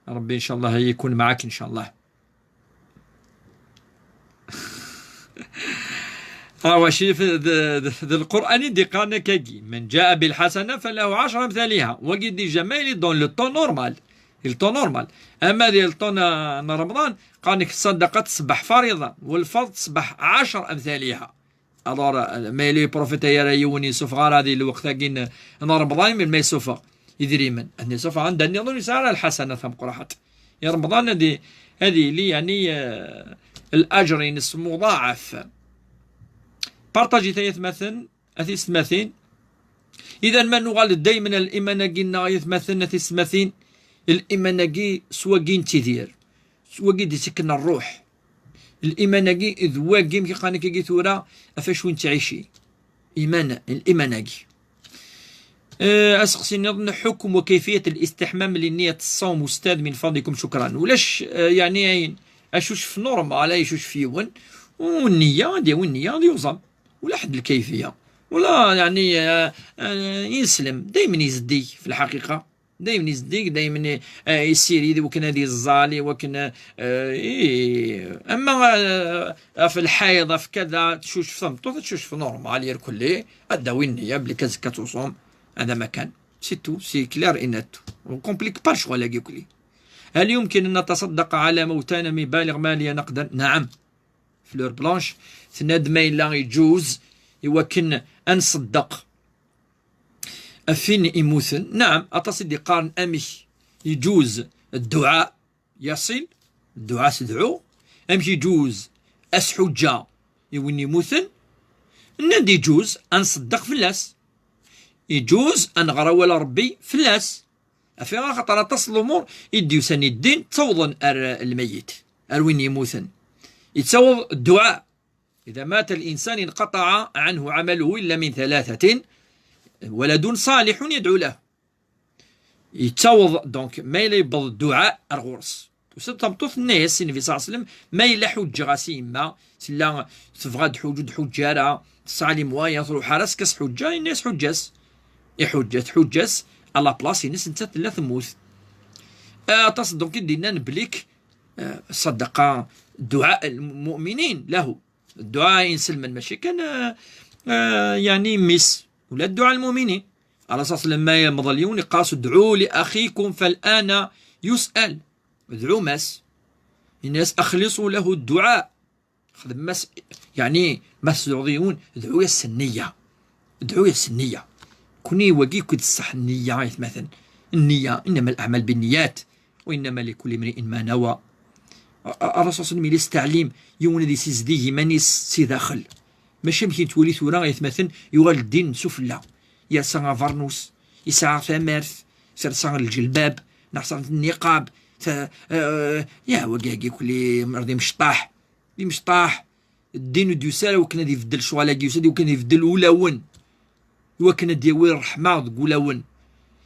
Ṛebbi, ncallah, yekun maɛak, ncallah. Ah, wa Crif, d, d, d Lqur'an i d-iqqaren akkagi: من جاء بالحسنة فله عشر أمثالها. Wagi déjà ma yili dans le temps normal. Le temps normal. Ama di le temps n, n Remḍan, qqaren-ak ṣṣadaqa tṣebbeḥ fariḍa, u lferḍ tṣebbeḥ ɛecr amthaliha. Alors, ma yella ur yeprofita ara yiwen, ur yessufeɣ ara di lweqt-agi n, n Remḍan, melmi yessufeɣ idrimen. Ad yessufeɣ anda nniḍen, ur yesɛi ara lḥasana tameqqrant. I Remḍan ad i-, ad yili, yeɛni, eh, laǧer-ines muḍaɛaf. Partajit ay atmaten, a tisetmatin. Idan ma nuɣal-d daymen ar liman-agi-nneɣ, ay atmaten, a tisetmatin, liman-agi s wagi nettidir, s wagi d-ittekken ṛṛuḥ. Liman-agi d wagi, amek i qqaren akkagi tura, ɣef acu nettɛici. Iman, liman-agi. Eh, aseqsi nniḍen: حكم وكيفية الاستحمام لنية الصوم أستاذ من فضلكم، شكرا. Ulac, eh, yeɛni ayen, acucef normal, ay acucef yiwen, u nniya, ad yawi nniya, ad yuẓam. Ula ḥedd lkayfiya. Ula, yeɛni, eh, eh, ineslem, daymen izeddig, fi lḥaqiqa. Daymen izeddig, daymen, eh, issirid, iwakken ad iẓẓal, iwakken, eh, i-, ama, eh, ɣef lḥayḍ, ɣef kada, tcucef tameṭṭut, ad tcucef normal, irkelli, ad d-tawi nniya belli kan azekka ad tuṣum, hada ma kan. C'est tout, c'est clair et net. Ur complique pas lecɣal-agi irkelli. هل يمكن أن نتصدق على موتانا من مبالغ مالية نقدا؟ نعم. Fleur Blanche tenna-d ma yella iǧuz iwakken ad nṣeddeq ɣef win imuten. Naɛam, aṭas i d-iqqaren amek iǧuz dduɛa yaṣil, dduɛa tedɛu, amek iǧuz asḥuǧǧa i win imuten. Nnan-d iǧuz ad nṣeddeq fell-as, iǧuz ad nɣer awal n Ṛebbi fell-as. Ɣef waya, axaṭer aṭas n lumuṛ i d-yusan i ddin ttawḍen ar lmeyyet, ar win yemmuten. Yettaweḍ dduɛa. إذا مات الإنسان انقطع عنه عمله إلا من ثلاثة: ولد صالح يدعو له. Yettaweḍ, donc, ma yella yewweḍ dduɛa ar ɣur-s. Tusa-d tameṭṭut, tenna-yas i Nnbi ṣalla Llahu ɛalayhi wa sallam, ma yella ḥuǧǧeɣ-as i yemma, tella tebɣa ad tḥuǧǧ, ur d-tḥuǧǧ ara, tesɛa les moyens, truḥ ara, as-kkes ḥuǧǧa, yenna-yas ḥuǧǧ-as. Iḥuǧǧa, tḥuǧǧ-as, à la place-ines nettat tella temmut. Aṭas, donc, i d-yennan belli k-, eh, ṣṣadaqa, dduɛa lmuminin lahu. Dduɛa inselmen, mačči kan, eh, eh, yeɛni mmi-s, ula dduɛa lmuminin. Ṛṛasul ṣalla Llahu ɛalayhi wa sallam, ma yemḍel yiwen, yeqqar-as: ادعوا لأخيكم فالآن يسأل. Dɛum-as. Yenna-yas: أخلصوا له الدعاء. Xdem-as, yeɛni, ma tedɛuḍ yiwen, dɛu-yas s nniya. Dɛu-yas s nniya. Kuni wagi akk i d ṣṣeḥ, nniya, ay atmaten. Nniya, إنما الأعمال بالنيات، وإنما لكل امرئ ما نوى. A-, a-, Ṛṛasul ṣalla Llahu ɛalayhi wa sallam yella yettɛellim yiwen ad yessizdig iman-is si daxel. Mačči amek i nettwali tura, ay atmaten, yuɣal ddin s ufella. Yersa abernus, yesɛa tamart, tersa lǧelbab, neɣ sɛant nniqab, ta-, eh, ya, wagi, agi kulli mer d imecṭaḥ. D imecṭaḥ. Ddin ur d-yusi ara wakken ad ibeddel ccɣel-agi, yusa-d wakken ad ibeddel ulawen. Iwakken ad d-yawi ṛṛeḥma deg ulawen.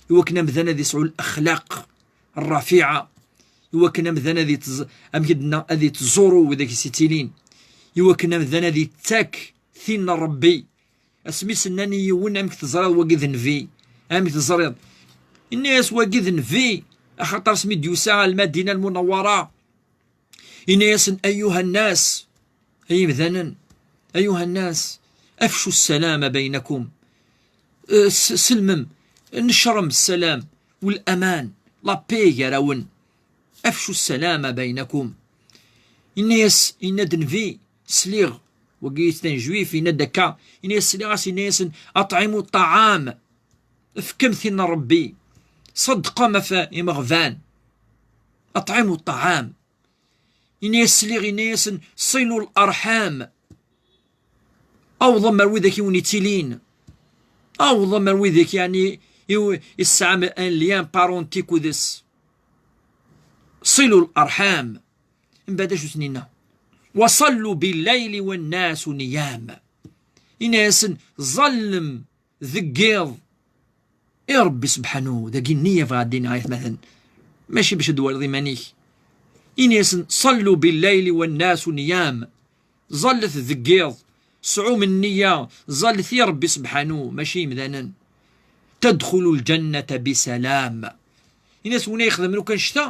Iwakken amdan ad yesɛu lexlaq rrafiɛa. Iwakken amdan ad itz-, amek i d-nenna, ad ittẓuru widak i s-ittilin. Iwakken amdan ad ittak tin n Ṛebbi. Asmi s-nnan i yiwen: "Amek teẓriḍ wagi d nnbi? Amek teẓriḍ?" Inna-yas: "Wagi d nnbi, axaṭer asmi d-yusa ar Lmadina Lmunawwara, inna-yasen: Ayuha nnas, ay imdanen, ayuha nnas, afcu ssalama baynakum." Eh, s-, sellmem, necrem ssalam, wal aman, la paix gar-awen. Afcu ssalama baynakum. Inna-yas, inna-d nnbi, sliɣ, wagi yettban juif, yenna-d akka, inna-yas, sliɣ-as, inna-yasen: "Aṭɛimu ṭṭaɛam, fkem tin n Ṛebbi, ṣeddqem ɣef imeɣban, aṭɛimu ṭṭaɛam." Inna-yas, sliɣ, inna-yasen: "Ṣilu l-arḥam, awḍem ar widak i wen-ittilin, awḍem ar widak, yeɛni, i w-, i tesɛam un lien parenté akked-s. Ṣilu l-arḥam." Mbeɛd acu s-nenna? "Wa ṣallu bil-layli wan-nasu niyam." Inna-yasen: "Ẓallem deg yiḍ i Ṛebbi sebḥanu." Dagi nniya bɣa ad d-iniɣ, ay atmaten, mačči bac ad twaliḍ iman-ik. Inna-yasen: "Ṣallu bil-layli wan-nasu niyam." Ẓallet deg yiḍ, sɛum nniya, ẓallet i Ṛebbi sebḥanu, mačči imdanen. "Tadxulu l-ǧannata bi salam." Inna-yas: "Win ay ixedmen akk annect-a,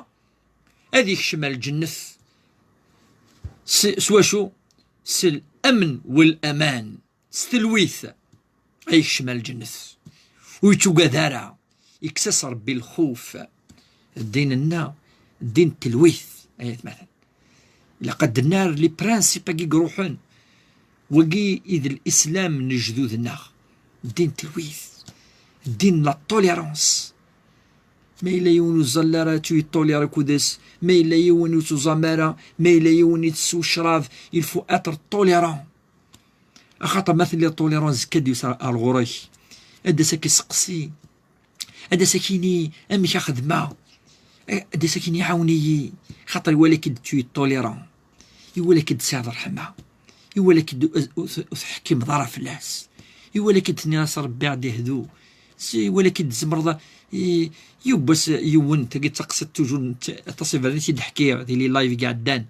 ad ikcem ar lǧennet." S, s wacu? S lamn wal aman, s telwit ay ikcem ar lǧennet. Ur yettugad ara, ikkes-as Ṛebbi lxuf. Ddin-nneɣ, ddin n telwit, ay atmaten. Ilaq ad d-nerr les principes-agi iruḥen. Wagi i d lislam n lejdud-nneɣ. Ddin n telwit. Ddin n la tolérance. Ma yella yiwen ur ẓall ara, ad yettoliri akked-s. Ma yella yiwen ur tuẓam ara, ma yella yiwen itessu ccrab, il faut être tolérant. Axaṭer ma telliḍ tolérant, zikk ad d-yusa ar ɣur-k. Ad d-as ad k-iseqsi. Ad as-ak-yini amek a xedmeɣ. Ad as-ak-yini ɛawen-iyi. Xaṭer iwala-k-id tu yeṭṭulira. Iwala-k-id tesɛiḍ ṛṛeḥma. Iwala-k-id ur, ur, ur teḥkimeḍ ara fell-as. Iwala-k-id tenniḍ-as Ṛebbi ad ihdu. S-, iwala-k-id tzemreḍ a-, i-, yiwwas yiwen, tagi d taqsiṭ toujours n t-, aṭas iberdan i t-id-ḥkiɣ di les lives i iɛeddan.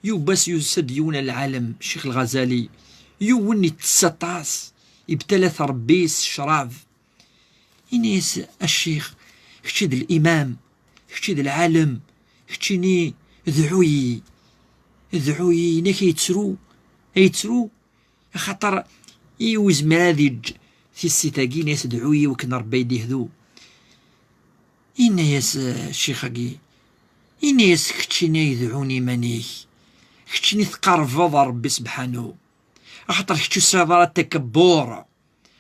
Yiwwas yusa-d yiwen a lɛalem, Ccix Lɣazali. Yiwen ittess aṭas, ibtala-t Ṛebbi s ccrab. Ini-as: "A ccix, kečč i d limam, kečč i d lɛalem, keččini dɛu-yi, dɛu-yi." Ini-ak: "A yettru, a yettru, axaṭer i ur yezmir ad yeǧǧ tissit-agi." Ini-as: "Dɛu-yi wakken Ṛebbi ad yi-d-ihdu." Ini-as, eh, ccix-agi, ini-as: "Keččini ay dɛun iman-ik, keččini tqerrbeḍ ɣer Ṛebbi sebḥanu, axaṭer kečč ur tesɛiḍ ara takabbur."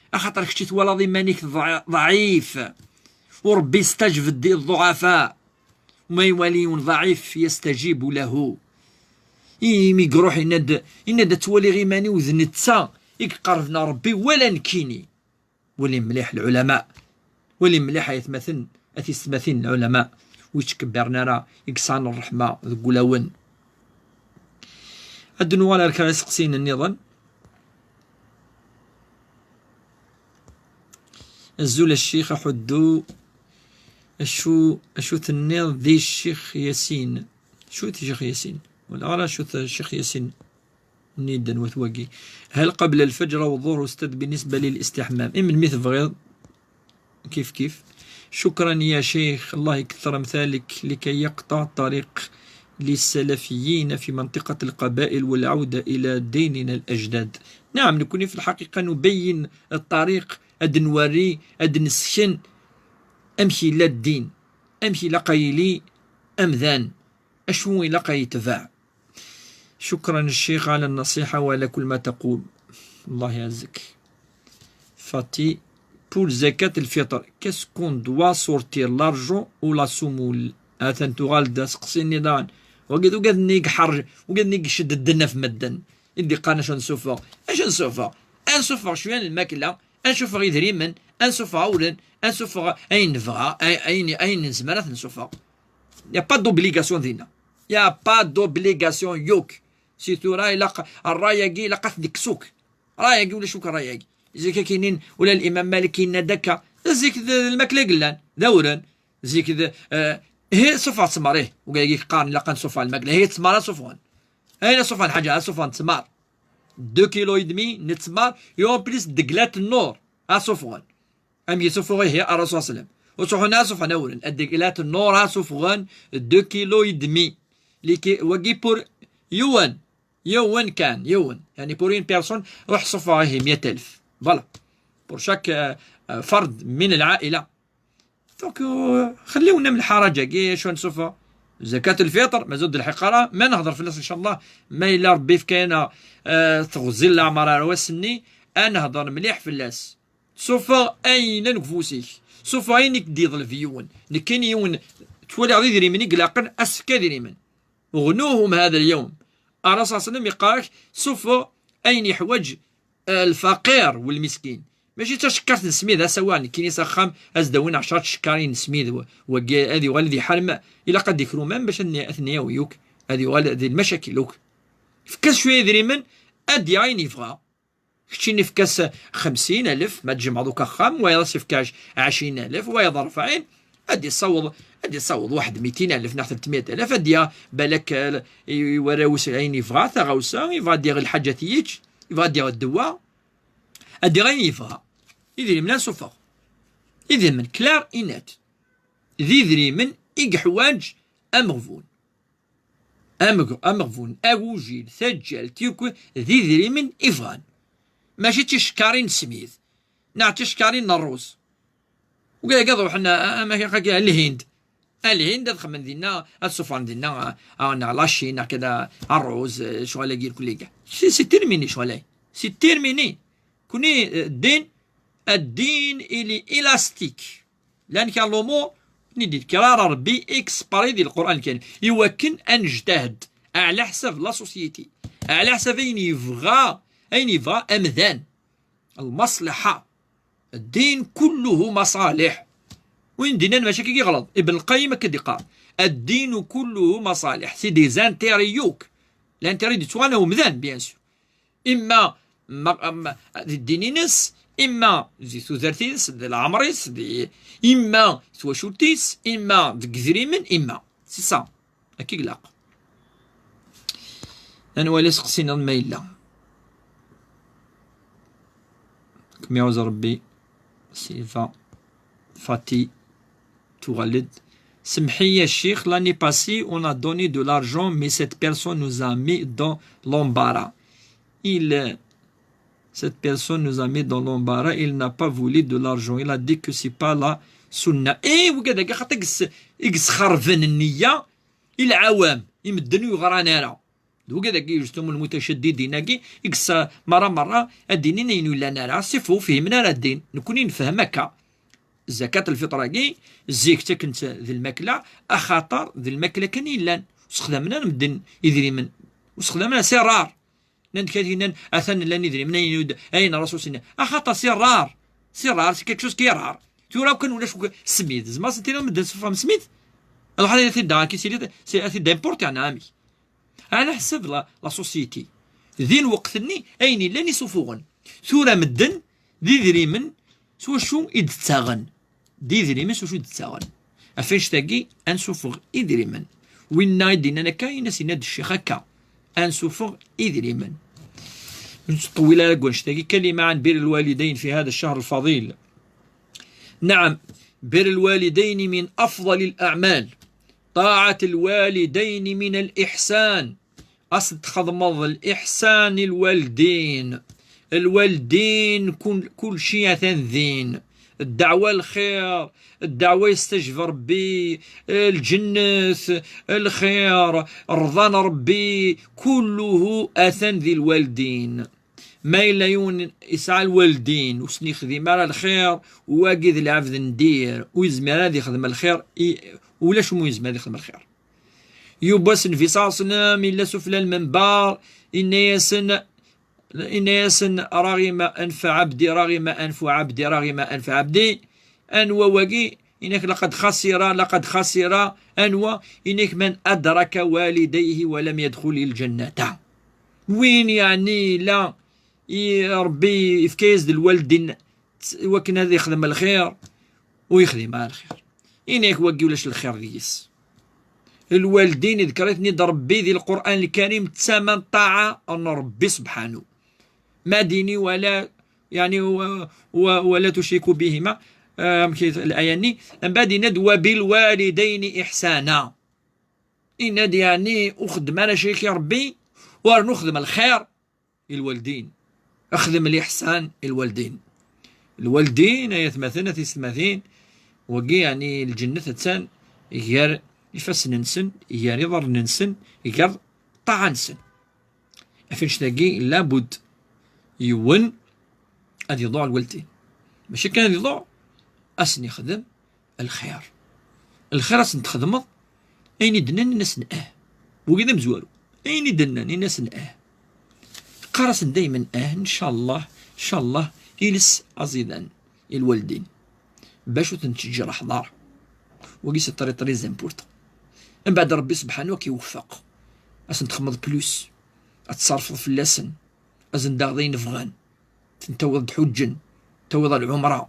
Axaṭer kečč twalaḍ iman-ik ḍɛ-, ḍɛif. U Ṛebbi yestajbed i ḍḍuɛafa. Ma iwali yiwen ḍɛif, yastajibu lahu. Imi iruḥ, yenna-d, yenna-d: "Ad twaliɣ iman-iw d netta i iqerben ɣer Ṛebbi wala nekkini." Wali mliḥ lɛulama. Wali mliḥ aytmaten, a tiyessetmatin, lɛulama ur yettkebbaren ara, i yesɛan ṛṛeḥma deg wulawen. Ad d-nuɣal ar kra iseqsiyen nniḍen. Azul a ccix Aḥuddu. Acu, acu tenniḍ di Ccix Yasin? Acu di Ccix Yasin? Wala ara acu t-, Ccix Yasin. Nni-d anwa-t wagi. هل قبل الفجر والظهر أستاذ بالنسبة للاستحمام؟ إيه، من mi tebɣiḍ. كيف كيف. شكرا يا شيخ، الله يكثر أمثالك، لكي يقطع الطريق للسلفيين في منطقة القبائل والعودة إلى ديننا الأجداد. نعم، نكون في الحقيقة نبين الطريق، ad nwerri, ad nesken amek yella ddin, amek ilaq ad yili amdan, acu ilaq ad yetbeɛ. شكرا الشيخ على النصيحة وعلى كل ما تقول. الله يعزك. Fatih, pour zakat al-fitr, qu'est-ce qu'on doit sortir, l'argent ou la semoule? Atan tuɣal-d aseqsi-nni daɣen. Wagi d ugad-nni i iḥerj, ugad-nni i icedden ɣef medden. I d-iqqaren acu ad nsuffeɣ? Acu ad nsuffeɣ? Ad nsuffeɣ cwiya n lmakla, ad nsuffeɣ idrimen, Ad nsuffeɣ awren, ad nsuffeɣ ayen nebɣa, ay- ayen, ayen nezmer ad t-nsuffeɣ. Y a pas d'obligation dinna. Y a pas d'obligation yakk. Si tura ilaq, ṛṛay-agi ilaq ad t-nekkes akk. Ṛṛay-agi ulac akk ṛṛay-agi. Zik akinin ula Limam Malik yenna-d akka. Zik d d lmakla i yellan, d awren. Zik d, eh, hi suffeɣ ttmer, ih. Wigad-agi qqaren ilaq ad nsuffeɣ lmakla, hi ttmer ad suffɣen. Ayen ad suffɣen lḥaǧa, ad suffɣen ttmer. Deux kilos et demi n ttmer, et en plus deg lat nnur ad suffɣen. Amek i suffeɣ ihi Ṛṛasul صلى الله عليه وسلم. Ur ttruḥun ara suffɣen awren, ad deg lat nnur ad suffɣen deux kilos et demi. Liki, wagi pour yiwen, yiwen kan, yiwen. Yani pour une personne, ruḥ suffeɣ ihi مية ألف. Voilà. Pour chaque, euh, euh, فرد من العائلة. Donc, euh, خليونا من الحرج-agi, acu ad nsuffeɣ? زكاة الفطر, mazal d lḥiqq ara, ma nehder fell-as, إن شاء الله, ma yella Rebbi yefka-yaneɣ, euh, teɣzi n leɛmer ar wass-nni, ad nehder mliḥ fell-as. Suffeɣ ayen yellan deg ufus-ik. Suffeɣ ayen i k-d-yeḍleb yiwen. Nekkini yiwen, ttwaliɣ d idrimen i ilaqen, ad s-fkeɣ idrimen. اغنوهم هذا اليوم. Ṛṛasul صلى الله عليه وسلم yeqqar-ak, suffeɣ ayen yeḥwaǧ, eh, lfaqir u lmiskin. Mačči d tacekkart n smid, asawa, nekkini s axxam, ad s-d-awin ɛecra tcekkarin n smid, wa-, wagi ad yuɣal ad iḥarem, ilaq ad d-ikru mam bac ad n-, ad ten-yawi yakk, ad yuɣal d lmacakil akk. Efk-as cwiya idrimen, ad d-yaɣ ayen yebɣa. Keččini efk-as xemsin alef, ma tjemɛeḍ akk axxam, wayeḍ ad s-ifk ɛec-, ɛecrin alef, wayeḍ rebɛin, ad d-isaweḍ, ad d-isaweḍ waḥed mitin alef neɣ tretmiyat alaf, ad d-yaɣ balak, eh, i, i warraw-is ayen yebɣa, taɣawsa, yebɣa ad d-yaɣ lḥaǧat i yečč, yebɣa ad d-yaɣ ddwa, ad d-yaɣ ayen yebɣa. Idrimen ad suffeɣ. Idrimen, clair et net. D idrimen i yeḥwaǧ ameɣbun. Ameg-, ameɣbun, agujil, taǧǧalt, yakk d idrimen i bɣan. Mačči d ticekkarin n smid, neɣ d ticekkarin n ṛṛuz. Wigad-agi ad ruḥen, a-, a-, ama akka, a Lhind. A Lhind ad xedmen dinna, ad suffɣen dinna, a, a, neɣ la Chine, neɣ kada, ṛṛuz, eh, ccɣel-agi irkelli kan. C'est, c'est terminé ccɣel-agi. C'est terminé. Kuni, eh, ddin, ddin, il est élastique. Llan kra lumuṛ ur ten-id-yeḍkir ara Ṛebbi exprès di Lqur'an Lkarim, i wakken ad nejtahed ɛla ḥsab la société, ɛla ḥsab ayen yebɣa, ayen yebɣa amdan, lmaṣlaḥa. Ddin kulluhu maṣaliḥ. Win d-yennan mačči akka i yeɣleḍ. Ibn Lqayyim akka d-iqqar. Ddin kulluhu maṣaliḥ. C'est des intérêts yakk. L'intérêt d-yettɣan umdan, bien sûr. Imma ma, ma, di ddin-ines, imma di tudert-is, di leɛmer-is, di, imma di twacult-is, imma deg idrimen, imma. C'est ça. Akka i ilaq. Ad nwali aseqsi-nniḍen ma yella. Kem-iɛuz Rebbi. Silva Fati. Tuɣal-d. Semḥ-iyi a ccix, l'année passée, on a donné de l'argent, mais cette personne nous a mis dans l'embarras. Il, cette personne nous a mis dans l'embarras, il n'a pas voulu de l'argent. Il a dit que c'est pas la sunna. Eh, wigad-agi xaṭi i yes-, i yesxerben nniya i lɛawam, i medden ur yeɣran ara. D wigad-agi, justement, lmutacaddidin-agi, i yes-, merra, merra, ad d-inin ayen ur yellan ara, sif ur fhimen ara ddin. Nekkni nefhem akka. Zakat lfiṭr-agi, zik ttaken-tt d lmakla, axaṭer d lmakla kan i yellan. Ur sexdamen ara medden idrimen. Ur sexdamen ara, c'est rare. Nnan-d kra yennan, atan llan idrimen, ayen ur d-, ayen Rasul s-yenna. Axaṭer c'est rare. C'est rare, c'est quelque chose qui est rare. Tura kan ulac akk smid. Tzemreḍ ad tiniḍ medden suffɣem smid? Ad ruḥeɣ ad t-id-, ad t-id-importiɣ neɣ amek? Ɛla ḥsab la, la société. Di lweqt-nni, ayen yellan isufuɣen. Tura medden d idrimen s wacu i d-ttaɣen. D idrimen s wacu i d-ttaɣen. Ɣef annect-agi, ad nsuffeɣ idrimen. Winna i d-yennan akka, in-as yenna-d ccix akka. Ad nsuffeɣ idrimen. Ur nettṭewwil ara deg wannect-agi. كلمة عن بر الوالدين في هذا الشهر الفضيل. نعم، بر الوالدين من أفضل الأعمال. طاعة الوالدين من الإحسان. Ad s-txedmeḍ liḥsan i lwaldin. Lwaldin, kul-, kulci atan din. Ddeɛwa lxir, ddeɛwa yestajeb Rebbi, lǧennet, lxir, rrḍa n Rebbi, kulluhu atan di lwaldin. Ma yella yiwen yesɛa lwaldin, ur sen-yexdim ara lxir, wagi d lɛebd n dir, ur yezmir ara ad yexdem lxir, i, ulac umi yezmir ad yexdem lxir. Yuba s Nnbi صلى الله عليه وسلم yella sufella lmenbar, yenna-yasen, Yenna-yasen: "Raɣima anf ɛabdi, raɣima anf ɛabdi, raɣima anf ɛabdi." Anwa wagi? Yenna-k: "Laqad xasira, laqad xasira." Anwa? Yenna-k: "Man adraka walidayhi wa lam yadxul lǧannata." Win, yeɛni, la i Ṛebbi yefka-yas-d lwaldin, tt-, wakken ad yexdem lxir, ur yexdim ara lxir. Yenna-k: "Wagi ulac lxir deg-s." Lwaldin iḍker-iten-id Ṛebbi di Lqur'an Lkarim d tama n ṭṭaɛa n Ṛebbi subḥanu. Ma dini wala, yeɛni, wa-, wa-, "wala tucriku bihima", ah, amek i t-, laya-nni, mbeɛd yenna-d: "Wa bil walidayni iḥsana." Yenna-d, yeɛni, ur xeddem ara crik i Ṛebbi, u rnu xdem lxir i lwaldin. Xdem liḥsan i lwaldin. Lwaldin, ay atmaten, a tiyessetmatin, wagi, yeɛni, lǧennet attan gar ifassen-nsen, gar iḍarren-nsen, gar ṭṭaɛa-nsen. Ɣef annect-agi, labud yiwen ad iḍuɛ lwaldin. Mačči kan ad iḍuɛ, ad sen-ixdem lxir. Lxir ad sen-txedmeḍ, ayen i d-nnan, in-asen ah. Wagi d amezwaru. Ayen i d-nnan, in-asen ah. Qqar-asen daymen ah, ncallah, ncallah, iles aẓidan i lwaldin, bac ur ten-teǧǧer aḥḍar. Wagi c'est très, très important. Mbeɛd Ṛebbi subḥanu ad k-iweffeq, ad sen-txedmeḍ plus, ad tṣerfeḍ fell-asen, ad sen-d-taɣeḍ ayen bɣan, ad ten-tawiḍ ad ḥuǧǧen, tawiḍ ɣer lɛumra,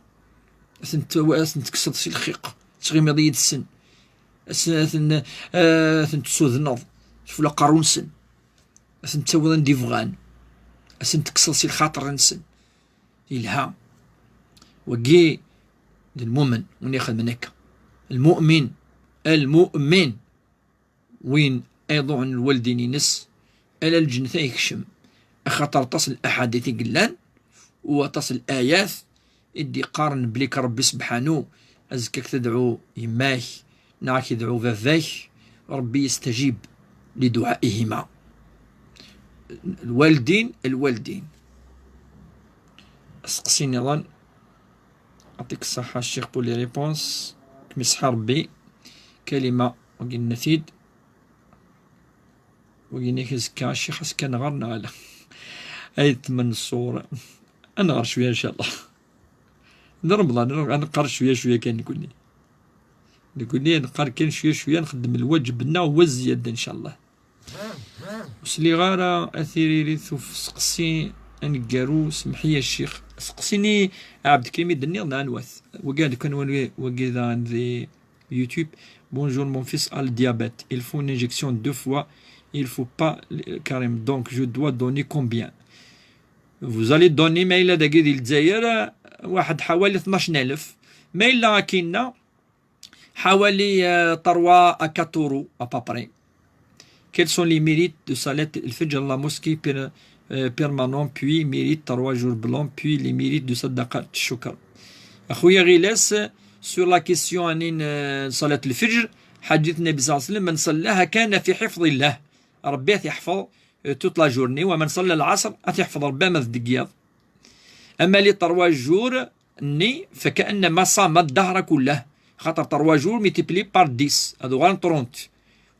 ad ten-tawi-, ad ten-tekkseḍ si lxiq, tettɣimiḍ yid-sen, ad sen-, ad ten-, ad ten-tessudneḍ sufella aqerru-nsen, ad ten-tawiḍ anda i bɣan, ad sen-tekkseḍ si lxaṭer-nsen. Yelha. Wagi d lmumen, win ixedmen akka. Lmumin, lmumin, win ay iḍuɛen lwaldin-ines, ala lǧennet ay yekcem. Axaṭer aṭas n laḥadit i yellan, u aṭas n layat i d-iqqaren belli k Ṛebbi sebḥanu, azekka ad k-tedɛu yemma-k, neɣ ad k-idɛu baba-k, Ṛebbi yestajib liduɛaihima. Lwaldin, lwaldin. Asteqsi nniḍen. Aṭik ṣṣeḥḥa, ccix, pour les réponses. Kem iṣeḥḥa Ṛebbi. Kalima, wagi nenna-t-id. Wagi-nni azekka, ccix, azekka nɣer neɣ ala? Ay tmenṣur. Ad nɣer cwiya, ncallah. D Remḍan, ad neqqar cwiya, cwiya kan nekkni. Nekkni ad neqqar kan cwiya, cwiya, nxeddem lwaǧeb-nneɣ wa zzyada, ncallah. Ur sliɣ ara a tiririt uf seqsi aneggaru, semmeḥ-iyi a ccix. Seqsi-nni Ɛebdelkrim i d-tenniḍ neɣ anwa-t? Wagi ad kan wagi, wagi daɣen di YouTube. Bonjour, mon fils a le diabète. Il faut une injection deux fois. Il faut pas, Karim. Donc, je dois donner combien? Vous allez donner, ma yella dagi di Lezzayer, waḥed ḥawali tnac alef. Ma yella akinna, ḥawali, euh, trois à quatre euros à peu près. Quels sont les mérites de Salat al-Fajr à la mosquée per-, euh, permanent, puis mérite trois jours blancs, puis les mérites de Sadaqat al-Shukr? Axuya Ɣilas, sur la question n, euh, Salat al-Fajr, hadith Nabi sallallahu alayhi wa sallam: "Man sallaha kana fi hifdillah." Ṛebbi ad t-iḥfeḍ, euh, toute la journée. "Wa man salla al-asr", ad t-iḥfeḍ Ṛebbi ama d deg yiḍ. Ama les trois jours-nni, "fa ka'annama sama ad-dahra kullah", xaṭer trois jours multiplié par dix, ad uɣalen trente.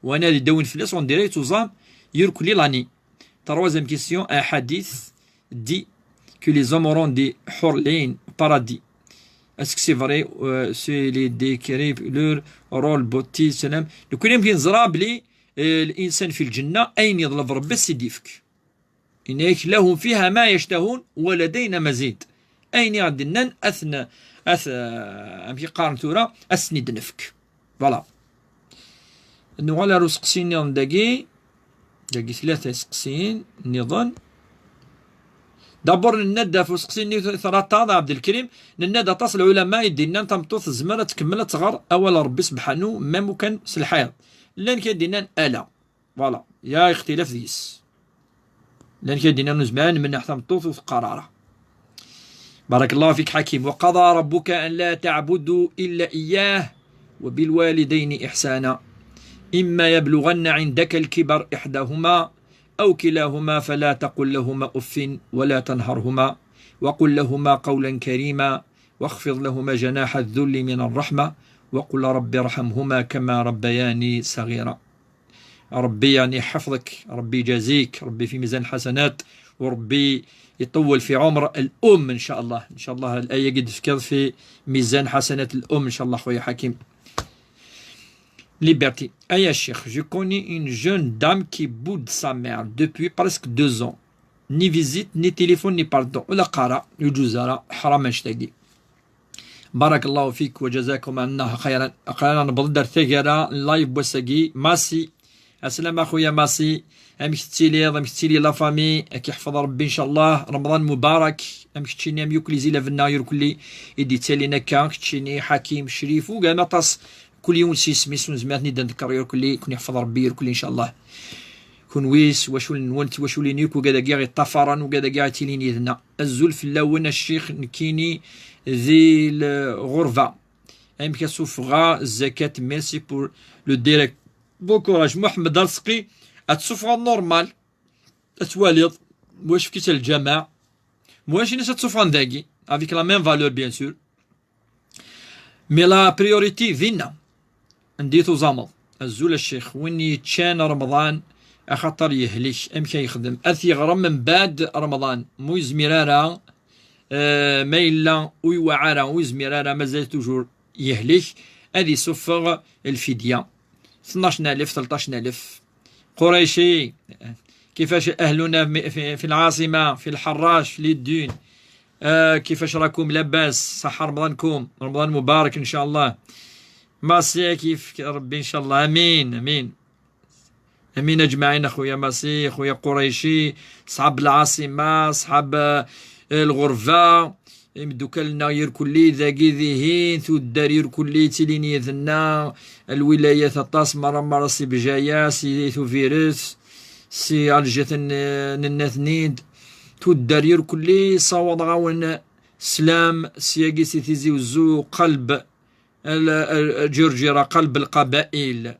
Wa ad idawin fell-as, on dirait yettuẓam irkelli l'année. Troisième question, un hadith dit que les hommes auront des hur 'ayn au paradis. Est-ce que c'est vrai? Euh, c'est les décrire leur rôle, beauté, salam. Nekkni amek neẓra belli, euh, l'insan fi lǧenna, ayen yeḍleb Ṛebbi ad s-id-yefk. Yenna-yak: "Lahum fiha ma yashtahun wa ladayna mazid." Ayen i ɣ-d-nnan, ad ten-, ad t-, amek i qqaren tura, ad sen-id-nefk. Voilà. Nuɣal ar useqsi nniḍen dagi. Dagi tlata iseqsiyen nniḍen. D'abord, nenna-d ɣef useqsi-nni tlata d Ɛebdelkrim, nenna-d aṭas n lɛulama i d-innan tameṭṭut tezmer ad tkemmel ad tɣer awal n Ṛebbi sebḥanu, même ukan s lḥayḍ. Llan kra i d-innan ala. Voilà, ya ixtilaf deg-s. Llan kra i d-innan ur nezmir ara ad nemneɛ tameṭṭut ur teqqar ara. بارك الله فيك حكيم. وقضى ربك أن لا تعبدوا إلا إياه وبالوالدين إحسانا. إما يبلغن عندك الكبر إحداهما أو كلاهما فلا تقل لهما أف ولا تنهرهما وقل لهما قولا كريما واخفض لهما جناح الذل من الرحمة وقل رب ارحمهما كما ربياني صغيرا. Ṛebbi, yeɛni, iḥfeḍ-ik, Ṛebbi ijazi-k, Ṛebbi fi mizan ḥasanat, وربي يطول في عمر الأم إن شاء الله. إن شاء الله الآية قد فكر في ميزان حسنات الأم إن شاء الله خويا حكيم. Liberté. أيا الشيخ, je connais une jeune dame qui boude sa mère depuis presque deux ans. Ni visite, ni téléphone, ni pardon. ولا قارة يجوز راه حرام اش تاقي. بارك الله فيك وجزاكم الله خيرا. أقرأنا نبض در ثقرة لايف بوسقي ماسي. السلام أخويا ماسي، أمك تسيلي، أمك تسيلي لا فامي، أك يحفظ ربي إن شاء الله. رمضان مبارك. أمك تشيني أم يوكلي زيلا فينا يركلي. إدي تسالي نكا، أمك تشيني حكيم شريف وقال مطاس. كل يوم سي سميس ونزمات نيدا نذكر يركلي، كن يحفظ ربي يركلي إن شاء الله. كون ويس وشول نونت وشول نيكو قادا كاع يطفرن وقادا كاع تيلين يذنا. الزول في اللون الشيخ نكيني ذي الغرفة. أمك سوفغا الزكاة. Merci pour le direct. Bon courage محمد رزقي. أتسوفغا نورمال. أتواليض واش فكيت الجماع. واش الناس أتسوفغا داكي avec la même valeur bien sûr. Mais la priorité فينا. نديتو زامض. الزول الشيخ وين يتشان رمضان أخطر يهلك أمك يخدم أثي غرم من بعد رمضان مو يزمير أرى. آه، ما إلا ويوعى أرى ويزمير أرى ما زال توجور يهلك. أذي سفغ الفدية اثناش ألف ثلطاش ألف. قريشي، كيفاش أهلنا في، في، في العاصمة، في الحراش، في ليدون؟ آه، كيفاش راكم؟ لاباس؟ صحة رمضانكم، رمضان مبارك إن شاء الله. ماسي كيف ربي إن شاء الله. أمين، أمين. أمين أجمعين أخويا ماسي، أخويا قريشي، صحاب العاصمة، صحاب، آه، الغرفة. يمدوكالنا يركل لي ذاكي ذهين ثو الدار يركل لي تيليني ذنا. الولايات الطاس مرة مرة سي بجاية سي ثوفيرس سي الجثن نناثنيد. ثو الدار يركل لي صوض غاون سلام سياقي سي تيزي وزو قلب ال-، ال-، الجرجرة قلب القبائل.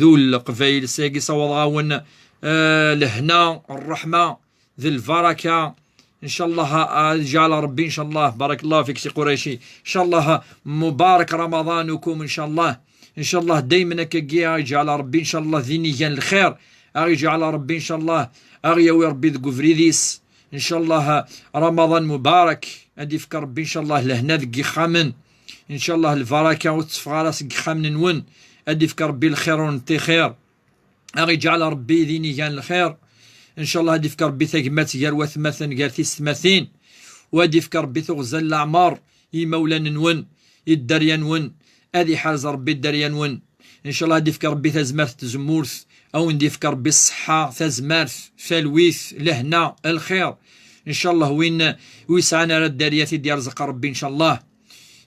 ذو القبائل سياقي صوض غاون، آه، الهنا الرحمة ذي البركة. إن شاء الله، آه، يجعل ربي إن شاء الله. بارك الله فيك سي قريشي. إن شاء الله مبارك رمضانكم إن شاء الله. إن شاء الله دايما هكاكيا يجعل ربي إن شاء الله ذي نيجان الخير. أغي يجعل ربي إن شاء الله. أغي ياوي ربي ذي قفريديس. إن شاء الله رمضان مبارك. أدي فك ربي إن شاء الله لهنا ذي خامن. إن شاء الله البركة والتفغارة ذي خامن نون. أدي فك ربي الخير ونتي خير. أغي يجعل ربي ذي نيجان الخير. إن شاء الله أدي فك ربي ثقمات غير وثمثن غير تيستماثين. وأدي فك ربي ثغزل الأعمار يمولان نون. الدريا نون. أدي حرز ربي الدريا نون. إن شاء الله أدي فك ربي تزمارت تزمورت. أو ندي فك ربي الصحة تزمارت فالويث لهنا الخير. إن شاء الله وين ويسعنا راه الداريات يدي يرزق ربي إن شاء الله.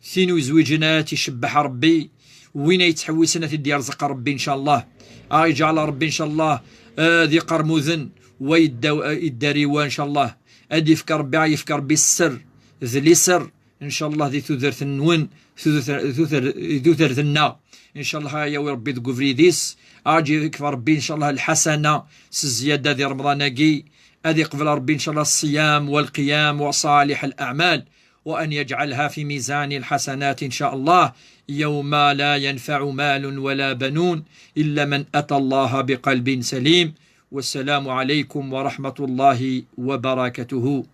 ثين وزوجنا تيشبح ربي، وين يتحوسنا تدي يرزق ربي إن شاء الله. آه يجعل ربي إن شاء الله، آه، ذي قرموذن ويداريوا إن شاء الله. أدي يفك ربي، آه، يفك ربي السر، ذي لي سر، إن شاء الله ذي ثوذرت النون، ثوذر، ثوذر، ثوذرت النا. إن شاء الله يا ربي ذي قفريديس. أجي يكفى ربي إن شاء الله الحسنة، سزيادة ذي رمضان أجي. أذي قبل ربي إن شاء الله الصيام والقيام وصالح الأعمال. وأن يجعلها في ميزان الحسنات إن شاء الله، يوم لا ينفع مال ولا بنون إلا من أتى الله بقلب سليم. والسلام عليكم ورحمة الله وبركاته.